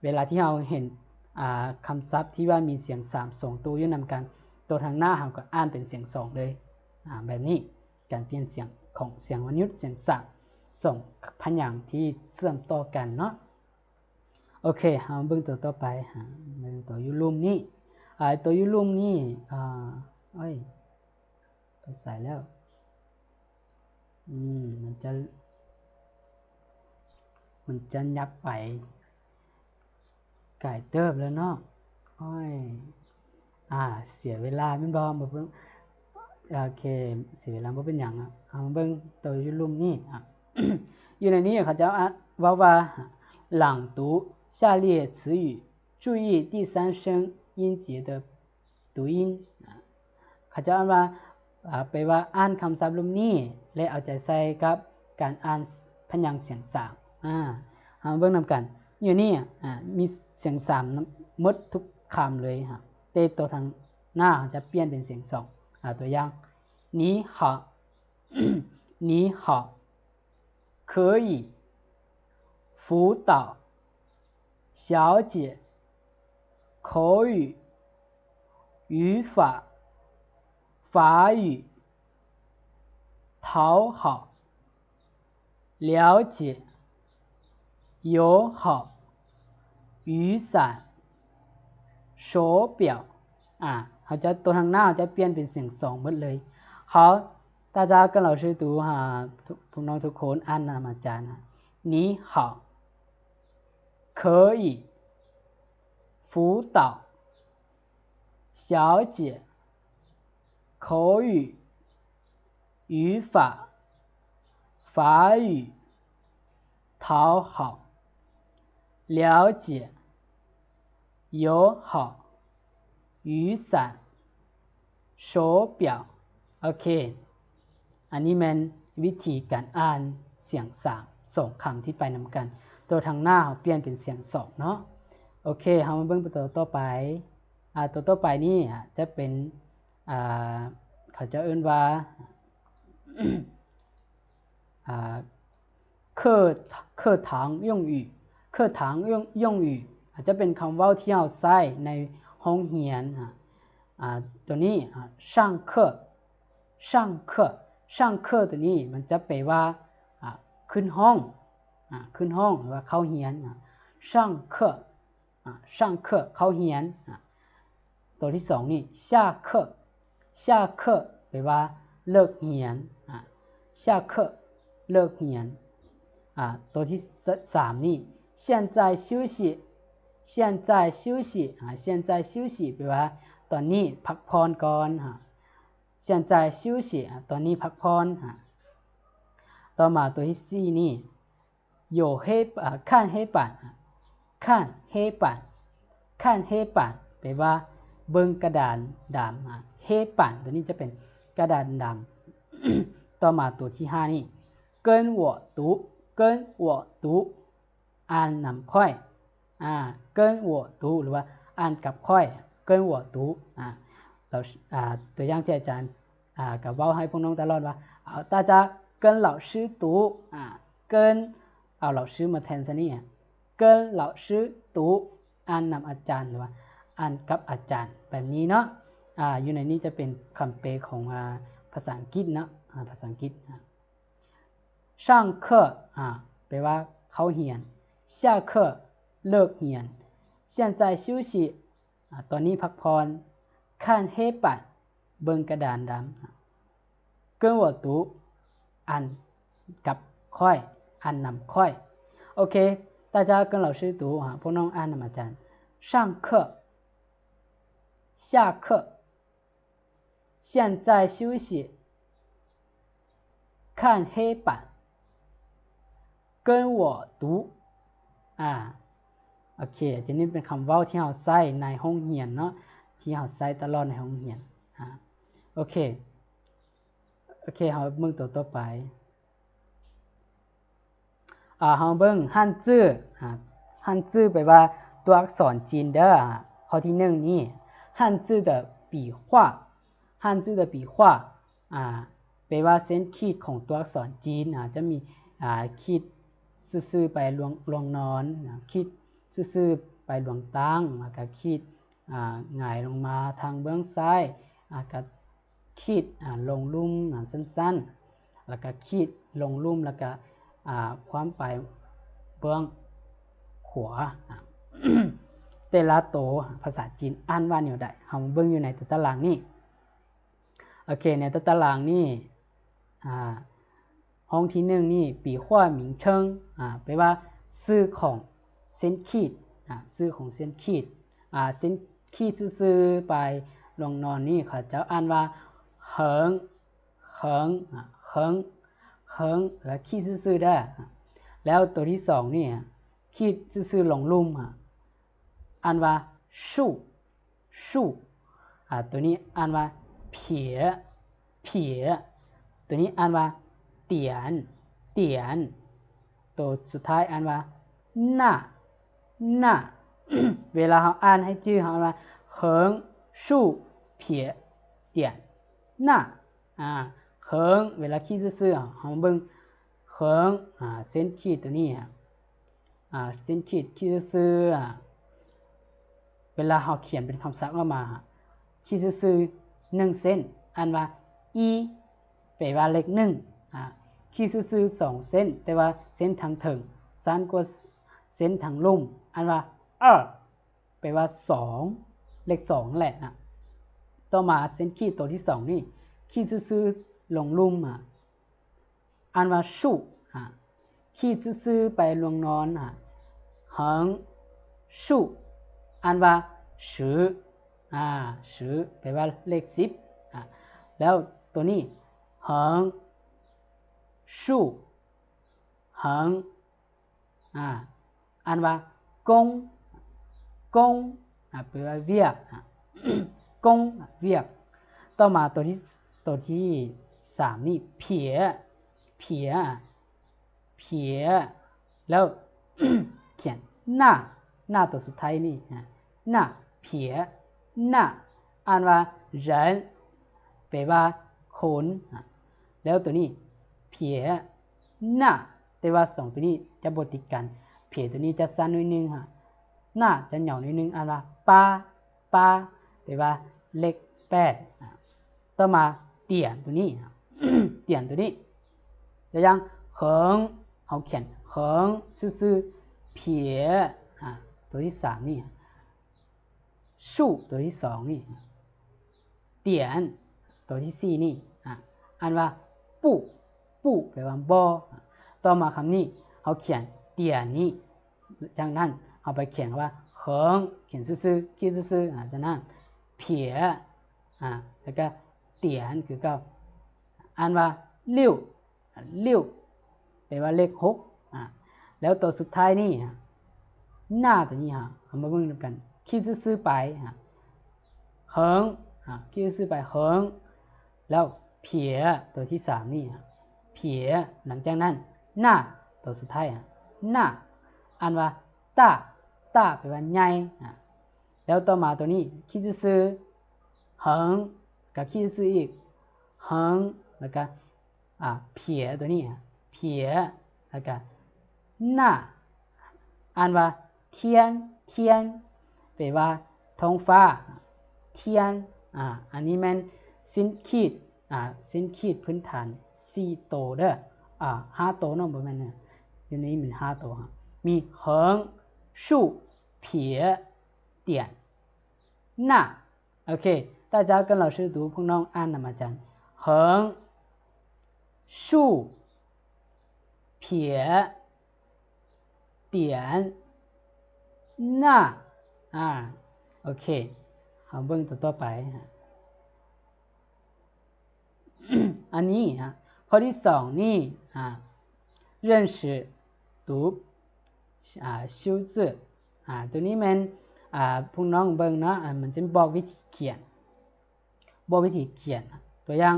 ເວລາທີ່ເຮົາເຫັນ ອາ ຄຳສັບທີ່ວ່າມີສຽງສາມສອງໂຕຢູ່ນຳກັນ ໂຕທາງໜ້າເຮົາກໍອ່ານເປັນສຽງສອງເລີຍ ອາ ແບບນີ້ ການປ່ຽນສຽງຂອງສຽງວັນຢຸດສຽງສາມ ສອງພະຍາງທີ່ເຊື່ອມຕໍ່ກັນເນາະ. ໂອເຄ ເຮົາເບິ່ງໂຕຕໍ່ໄປ ເບິ່ງໂຕຢູ່ລຸ່ມນີ້ ອາ ໂຕຢູ່ລຸ່ມນີ້ ອາ ໂອ້ຍ ໄປໃສແລ້ວ? ອືມ ມັນຈະ ມັນຈະຫຍັບໄປໄກເຕີບແລ້ວເນາະ ໂອ້ຍ ອາ ເສຍເວລາແມ່ນບໍ່? ບໍ່ເບິ່ງ ໂອເຄ ເສຍເວລາ ບໍ່ເປັນຫຍັງ ເຮົາມາເບິ່ງໂຕຢູ່ລຸ່ມນີ້ ອາ ຢູ່ໃນນີ້ເຂົາເຈົ້າ ອາ ເວົ້າວ່າ 朗读下列词语，注意第三声音节的 读音 ເຂົາເຈົ້າອ່ານວ່າ ອາ ແປວ່າອ່ານຄຳສັບລຸ່ມນີ້ ແລະ ເອົາໃຈໃສ່ກັບການອ່ານພະຍາງສຽງສາມ ອາ ເຮົາເບິ່ງນຳກັນ ຢູ່ນີ້ ອາ ມີສຽງສາມໝົດທຸກຄຳເລີຍ ແຕ່ໂຕທາງໜ້າເຮົາຈະປ່ຽນເປັນສຽງສອງ ອາ ຕົວຢ່າງ 你好 你好 可以 辅导 小姐 口语 语法 法语 讨好 了解 友好 雨伞 手表 ອາ ເຮົາຈະ ໂຕທາງໜ້າເຮົາຈະປ່ຽນເປັນສຽງສອງໝົດເລີຍ ເຮົາ 大家跟老师读 ຫາ ພວກນ້ອງທຸກຄົນອ່ານນຳອາຈານ 你好 可以 辅导 小姐 口语 语法 法语 讨好 了解 友好 雨伞 手表 ໂອເຄ ອັນນີ້ແມ່ນວິທີການອ່ານສຽງສາມ ສອງຄຳທີ່ໄປນຳກັນ ໂຕທາງໜ້າເຮົາປ່ຽນເປັນສຽງສອງເນາະ ໂອເຄ ເຮົາມາເບິ່ງໂຕຕໍ່ໄປ ອາ ໂຕຕໍ່ໄປນີ້ ອາ ຈະເປັນ ອາ ເຂົາເຈົ້າເອີ້ນວ່າ ອາ 课 课堂用语 课堂用 用语 ອາດຈະເປັນຄຳເວົ້າທີ່ເຮົາໃຊ້ໃນໂຮງຮຽນ ອາ ອາ ໂຕນີ້ ອາ 上课 上课 上课 ໂຕນີ້ມັນຈະແປວ່າ ອາ ຂຶ້ນຫ້ອງ ອາ ຂຶ້ນຫ້ອງ ຫຼືວ່າເຂົ້າຮຽນ ອາ 上课 ອາ 上课 ເຂົ້າຮຽນ ອາ ໂຕທີສອງນີ້ 下课 下课 ແປວ່າເລີກຮຽນ ອາ 下课 ເລີກຮຽນ ອາ ໂຕທີສາມນີ້ 现在休息 现在休息 ອາ 现在休息 ແປວ່າຕອນນີ້ພັກຜ່ອນກ່ອນ ອາ 现在休息 ອາ ຕອນນີ້ພັກຜ່ອນ ອາ ຕໍ່ມາໂຕທີສີ່ນີ້ 有黑 ອາ 看黑板 看黑板 看黑板 ແປວ່າເບິ່ງກະດານດຳ ອາ 黑板 ໂຕນີ້ຈະເປັນກະດານດຳ ຕໍ່ມາໂຕທີຫ້ານີ້ 跟我读 跟我读 ອ່ານນຳຂ້ອຍ ອາ 跟我读 ຫຼືວ່າອ່ານກັບຂ້ອຍ 跟我读 ອາ ລາວ ອາ ຕົວຢ່າງທີ່ອາຈານ ອາ ກໍເວົ້າໃຫ້ພວກນ້ອງຕະຫຼອດວ່າ ເອົາ 大家跟老师读 ອາ 跟 ເອົາ老师ມາແທນຊະນີ້ 跟老师读 ອ່ານນຳອາຈານ ຫຼືວ່າອ່ານກັບອາຈານ ແບບນີ້ເນາະ ອາ ຢູ່ໃນນີ້ຈະເປັນຄຳແປຂອງ ອາ ພາສາອັງກິດເນາະ ອາ ພາສາອັງກິດ 上课 ອາ ແປວ່າເຂົ້າຮຽນ 下课 ເລີກຮຽນ 现在休息 ອາ ຕອນນີ້ພັກຜ່ອນ 看黑板 ເບິ່ງກະດານດຳ 跟我读 ອ່ານກັບຂ້ອຍ ອ່ານນຳຂ້ອຍ ໂອເຄ 大家跟老师读 ອາ ພວກນ້ອງອ່ານນຳອາຈານ 上课 下课 现在休息 看黑板 跟我读 ອາ ໂອເຄ ໂຕນີ້ເປັນຄຳເວົ້າທີ່ເຮົາໃຊ້ໃນໂຮງຮຽນເນາະ ທີ່ເຮົາໃຊ້ຕະຫຼອດໃນໂຮງຮຽນ ອາ ໂອເຄ ໂອເຄ ເຮົາເບິ່ງໂຕຕໍ່ໄປ ອາ ເຮົາເບິ່ງ 汉字 ອາ汉字 ແປວ່າຕົວອັກສອນຈີນເດີ້. ຂໍ້ທີໜຶ່ງນີ້ 汉字的笔画 汉字的笔画 ອາ ແປວ່າເສັ້ນຂີດຂອງຕົວອັກສອນຈີນ ອາ ຈະມີ ອາ ຂີດຊື່ໆໄປລວງ ລວງນອນ ຂີດຊື່ໆໄປລວງຕັ້ງ ແລ້ວກະຂີດ ອາ ຫງາຍລົງມາທາງເບື້ອງຊ້າຍ ອາ ກະຂີດ ອາ ລົງລຸ່ມ ອາ ສັ້ນໆ ແລ້ວກະຂີດລົງລຸ່ມ ແລ້ວກະ ອາ ຄວ່ຳໄປເບື້ອງຂວາ. ອາ ແຕ່ລະໂຕພາສາຈີນອ່ານວ່າແນວໃດ? ເຮົາມາເບິ່ງຢູ່ໃນຕາຕະລາງນີ້. ໂອເຄ ໃນຕາຕະລາງນີ້ ອາ ຫ້ອງທີໜຶ່ງນີ້ 笔画名称 ອາ ແປວ່າຊື່ຂອງເສັ້ນຂີດ ອາ ຊື່ຂອງເສັ້ນຂີດ ອາ ເສັ້ນຂີດຊື່ໆໄປລວງນອນນີ້ ເຂົາເຈົ້າອ່ານວ່າ 横 横 ອາ 横 横 ແລ້ວຂີດຊື່ໆເດີ້. ແລ້ວໂຕທີສອງນີ້ ຂີດຊື່ໆລົງລຸ່ມ ອາ ອ່ານວ່າ 竖 竖 ອາ ໂຕນີ້ອ່ານວ່າ 撇 撇 ໂຕນີ້ອ່ານວ່າ 点 点 ໂຕສຸດທ້າຍອ່ານວ່າ 捺 捺 ເວລາເຮົາອ່ານໃຫ້ຈື່ ເຮົາອ່ານວ່າ 横竖撇点捺 ອາ 横 ເວລາຂີດຊື່ໆ ເຮົາມາເບິ່ງ 横 ອາ ເສັ້ນຂີດໂຕນີ້ ອາ ເສັ້ນຂີດ ຂີດຊື່ໆ ອາ ເວລາເຮົາຂຽນເປັນຄຳສັບອອກມາ ຂີດຊື່ໆໜຶ່ງເສັ້ນ ອ່ານວ່າ 一 ແປວ່າເລກໜຶ່ງ ອາ ຂີດຊື່ໆສອງເສັ້ນ ແຕ່ວ່າເສັ້ນທາງເທິງສັ້ນກວ່າເສັ້ນທາງລຸ່ມ ອ່ານວ່າ 二 ແປວ່າສອງ ເລກສອງນັ້ນແຫຼະ ອາ ຕໍ່ມາເສັ້ນຂີດໂຕທີສອງນີ້ ຂີດຊື່ໆລົງລຸ່ມ ອາ ອ່ານວ່າ 竖 ອາ ຂີດຊື່ໆໄປລວງນອນ ອາ 横竖 ອ່ານວ່າ 十 ອາ 十 ແປວ່າເລກສິບ ອາ ແລ້ວໂຕນີ້ 横竖横 ອາ ອ່ານວ່າ 工 工 ອາ ແປວ່າວຽກ ອາ 工 ວຽກ. ຕໍ່ມາໂຕທີ ໂຕທີສາມນີ້ 撇 撇 撇 ແລ້ວຂຽນ 捺 捺 ໂຕສຸດທ້າຍນີ້ ອາ 捺 撇 捺 ອ່ານວ່າ 人 ແປວ່າຄົນ ອາ ແລ້ວໂຕນີ້ 撇 捺 ແຕ່ວ່າສອງໂຕນີ້ຈະບໍ່ຕິດກັນ 撇ໂຕນີ້ຈະສັ້ນໜ້ອຍໜຶ່ງ ອາ 捺 ຈະຍາວໜ້ອຍໜຶ່ງ ອ່ານວ່າ 八 八 ແປວ່າເລກແປດ ອາ ຕໍ່ມາ 点 ໂຕນີ້ 点 ໂຕນີ້ ຕົວຢ່າງ 横 ເຮົາຂຽນ 横 ຊື່ໆ 撇 ອາ ໂຕທີສາມນີ້ 竖 ໂຕທີສອງນີ້ 点 ໂຕທີສີ່ນີ້ ອາ ອ່ານວ່າ 不 不 ແປວ່າບໍ່. ຕໍ່ມາຄຳນີ້ ເຮົາຂຽນ 点 ນີ້ ຈາກນັ້ນເຮົາໄປຂຽນຄຳວ່າ 横 ຂຽນຊື່ໆ ຂີດຊື່ໆ ອາ ຈາກນັ້ນ 撇 ອາ ແລ້ວກະ 点 ຄືເກົ່າ ອ່ານວ່າ 六 六 ແປວ່າເລກຫົກ ອາ ແລ້ວໂຕສຸດທ້າຍນີ້ 捺 ໂຕນີ້ ເຮົາມາເບິ່ງນຳກັນ ຂີດຊື່ໆໄປ 横 ອາ ຂີດຊື່ໆໄປ 横 ແລ້ວ 撇 ໂຕທີສາມນີ້ 撇 ຫຼັງຈາກນັ້ນ 捺 ໂຕສຸດທ້າຍ 捺 ອ່ານວ່າ 大 大 ແປວ່າໃຫຍ່ ອາ ແລ້ວຕໍ່ມາໂຕນີ້ ຂີດຊື່ໆ 横 ກະຂີດຊື່ໆອີກ 横 ແລ້ວກະ ອາ 撇 ໂຕນີ້ 撇 ແລ້ວກະ 捺 ອ່ານວ່າ 天 天 ແປວ່າທ້ອງຟ້າ 天 ອາ ອັນນີ້ແມ່ນເສັ້ນຂີດ ອາ ເສັ້ນຂີດພື້ນຖານສີ່ໂຕເດີ້ ອາ ຫ້າໂຕເນາະ ບໍ່ແມ່ນ ຢູ່ໃນນີ້ມີຫ້າໂຕ ມີ横竖撇点捺 ໂອເຄ 大家跟老师读 ພວກນ້ອງອ່ານນຳອາຈານ 横竖撇点捺 ອາ ໂອເຄ ເຮົາເບິ່ງຕົວຕໍ່ໄປ ອັນນີ້ ອາ ຂໍ້ທີສອງນີ້ ອາ 认识读 ອາ 数字 ອາ ໂຕນີ້ແມ່ນ ອາ ພວກນ້ອງເບິ່ງເນາະ ອາ ມັນຈະບອກວິທີຂຽນ ບອກວິທີຂຽນ ຕົວຢ່າງ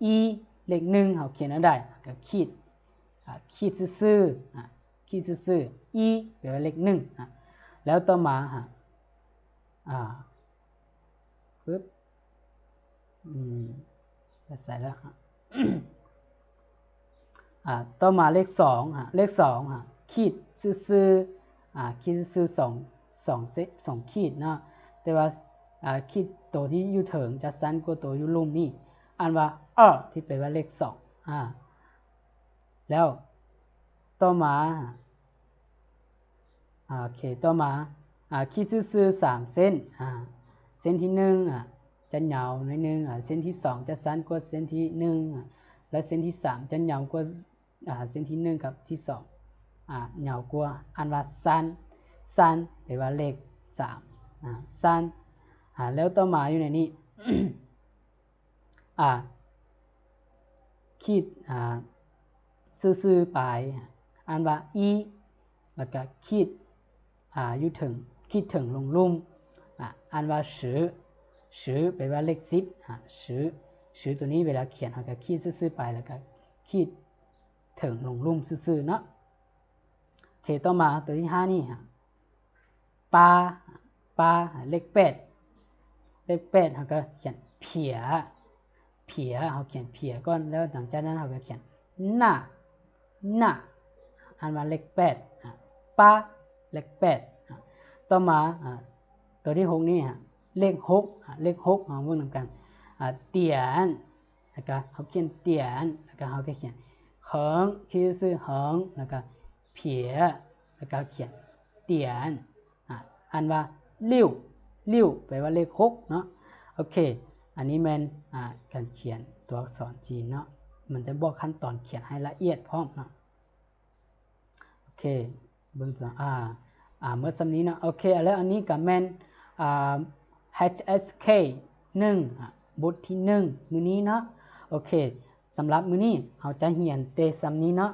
ອີ ເລກໜຶ່ງ ເຮົາຂຽນແນວໃດ ກະຂີດ ອາ ຂີດຊື່ໆ ອາ ຂີ້ຊື່ໆ ອີ ແປວ່າເລກໜຶ່ງ ອາ ແລ້ວຕໍ່ມາ ອາ ອາ ປຶບ ອືມ ໄປໃສແລ້ວ ອາ ຕໍ່ມາເລກສອງ ອາ ເລກສອງ ອາ ຂີດຊື່ໆ ອາ ຂີດຊື່ໆ ສອງ ສອງເສັ້ນ ສອງຂີດເນາະ ແຕ່ວ່າ ອາ ຂີດໂຕທີ່ຢູ່ເທິງຈະສັ້ນກວ່າໂຕຢູ່ລຸ່ມນີ້ ອ່ານວ່າ ເອີ ທີ່ແປວ່າເລກສອງ ອາ ແລ້ວຕໍ່ມາ ອາ ໂອເຄ ຕໍ່ມາ ອາ ຂີດຊື່ໆ ສາມເສັ້ນ ອາ ເສັ້ນທີໜຶ່ງ ອາ ຈະຍາວໜ້ອຍໜຶ່ງ ອາ ເສັ້ນທີສອງ ຈະສັ້ນກວ່າເສັ້ນທີໜຶ່ງ ອາ ແລະ ເສັ້ນທີສາມ ຈະຍາວກວ່າ ອາ ເສັ້ນທີໜຶ່ງກັບທີສອງ ອາ ຍາວກວ່າ ອ່ານວ່າ ສັ້ນ ສັ້ນ ແປວ່າເລກສາມ ອາ ສັ້ນ ອາ ແລ້ວຕໍ່ມາຢູ່ໃນນີ້ ອາ ຂີດ ອາ ຊື່ໆ ປາຍ ອ່ານວ່າ ອີ ແລ້ວກະຂີດ ອາ ຢູ່ເທິງ ຂີດເທິງລົງລຸ່ມ ອາ ອ່ານວ່າ ຊື່ ຊື່ ແປວ່າເລກສິບ ອາ ຊື່ ຊື່ ໂຕນີ້ເວລາຂຽນເຮົາກະຂີດຊື່ໆ ປາຍ ແລ້ວກະຂີດເທິງລົງລຸ່ມຊື່ໆ ເນາະ. ໂອເຄ ຕໍ່ມາໂຕທີຫ້ານີ້ ປາ ປາ ເລກແປດ ເລກແປດ ເຮົາກະຂຽນ ເພຍ ເພຍ ເຮົາຂຽນ ເພຍ ກ່ອນ ແລ້ວຫຼັງຈາກນັ້ນເຮົາກະຂຽນ ນະ ນະ ອ່ານວ່າເລກແປດ ອາ ປາ ເລກແປດ ອາ ຕໍ່ມາ ອາ ໂຕທີຫົກນີ້ ອາ ເລກຫົກ ອາ ເລກຫົກ ເຮົາເບິ່ງນຳກັນ ອາ ຕຽນ ແລ້ວກະເຮົາຂຽນ ຕຽນ ແລ້ວກະເຮົາກະຂຽນ ເຫິງ ຂີດຊື່ໆ ເຫິງ ແລ້ວກະ ເພຍ ແລ້ວກະຂຽນ ຕຽນ ອາ ອ່ານວ່າ ລິ້ວ ລິ້ວ ແປວ່າເລກຫົກເນາະ. ໂອເຄ ອັນນີ້ແມ່ນ ອາ ການຂຽນຕົວອັກສອນຈີນເນາະ ມັນຈະບອກຂັ້ນຕອນຂຽນໃຫ້ລະອຽດພ້ອມເນາະ. ໂອເຄ ເບິ່ງຕົວ ອາ ອາ ໝົດສ່ຳນີ້ເນາະ. ໂອເຄ ແລ້ວອັນນີ້ກະແມ່ນ ອາ ເອັດເອັສເຄ ໜຶ່ງ ອາ ບົດທີໜຶ່ງ ມື້ນີ້ເນາະ. ໂອເຄ ສຳລັບມື້ນີ້ເຮົາຈະຮຽນແຕ່ສ່ຳນີ້ເນາະ.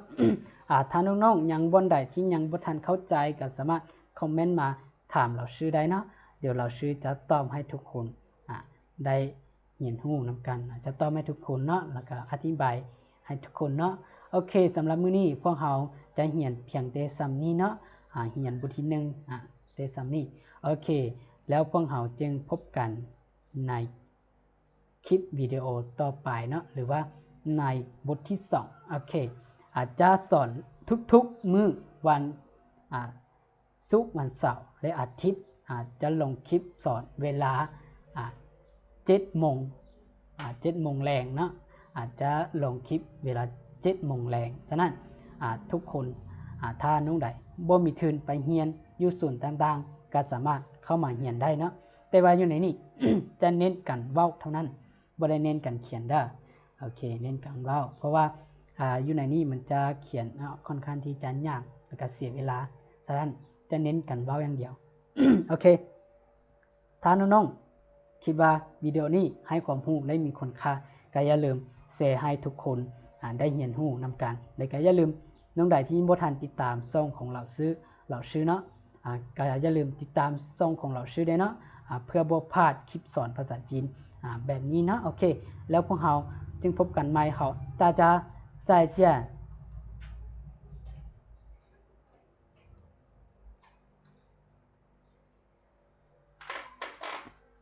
ອາ ຖ້ານ້ອງໆ ຍັງບ່ອນໃດທີ່ຍັງບໍ່ທັນເຂົ້າໃຈ ກະສາມາດຄອມເມັນມາຖາມເຫຼົ່າຊື່ໄດ້ເນາະ ດຽວເຫຼົ່າຊື່ຈະຕອບໃຫ້ທຸກຄົນ ອາ ໄດ້ຮຽນຮູ້ນຳກັນ ອາ ຈະຕອບໃຫ້ທຸກຄົນເນາະ ແລ້ວກະອະທິບາຍໃຫ້ທຸກຄົນເນາະ. ໂອເຄ ສຳລັບມື້ນີ້ພວກເຮົາຈະຮຽນພຽງແຕ່ສ່ຳນີ້ເນາະ ອາ ຮຽນບົດທີໜຶ່ງ ອາ ແຕ່ສ່ຳນີ້. ໂອເຄ ແລ້ວພວກເຮົາຈຶ່ງພົບກັນໃນ ຄລິບວິດີໂອຕໍ່ໄປເນາະ ຫຼືວ່າໃນບົດທີສອງ. ໂອເຄ ອາດຈະສອນທຸກໆມື້ວັນ ອາ ສຸກ ວັນເສົາ ແລະ ອາທິດ ອາດຈະລົງຄລິບສອນເວລາ ອາ ເຈັດໂມງ ອາ ເຈັດໂມງແລງເນາະ ອາດຈະລົງຄລິບເວລາເຈັດໂມງແລງ. ສະນັ້ນ ອາ ທຸກຄົນ ອາ ຖ້ານ້ອງໃດບໍ່ມີທຶນໄປຮຽນຢູ່ສູນຕ່າງໆ ກະສາມາດເຂົ້າມາຮຽນໄດ້ເນາະ. ແຕ່ວ່າຢູ່ໃນນີ້ ຈະເນັ້ນການເວົ້າເທົ່ານັ້ນ ບໍ່ໄດ້ເນັ້ນການຂຽນເດີ. ໂອເຄ ເນັ້ນການເວົ້າ ເພາະວ່າ ອາ ຢູ່ໃນນີ້ມັນຈະຂຽນ ອາ ຂ້ອນຂ້າງທີ່ຈະຍາກ ແລ້ວກະເສຍເວລາ. ສະນັ້ນຈະເນັ້ນການເວົ້າຢ່າງດຽວ. ໂອເຄ ຖ້ານ້ອງໆຄິດວ່າວິດີໂອນີ້ໃຫ້ຄວາມຮູ້ ແລະ ມີຄຸນຄ່າ ກະຢ່າລືມແຊໃຫ້ທຸກຄົນ ອາ ໄດ້ຮຽນຮູ້ນຳກັນ ແລະ ກະຢ່າລືມ ນ້ອງໃດທີ່ບໍ່ທັນຕິດຕາມຊ່ອງຂອງເຫຼົ່າຊື່ ເຫຼົ່າຊື່ເນາະ ອາ ກະຢ່າລືມຕິດຕາມຊ່ອງຂອງເຫຼົ່າຊື່ໄດ້ເນາະ ອາ ເພື່ອບໍ່ພາດຄລິບສອນພາສາຈີນ ອາ ແບບນີ້ເນາະ. ໂອເຄ ແລ້ວພວກເຮົາຈຶ່ງພົບກັນໃໝ່ ເຮົາ ຕາຈາ ໃຈເຈຍ.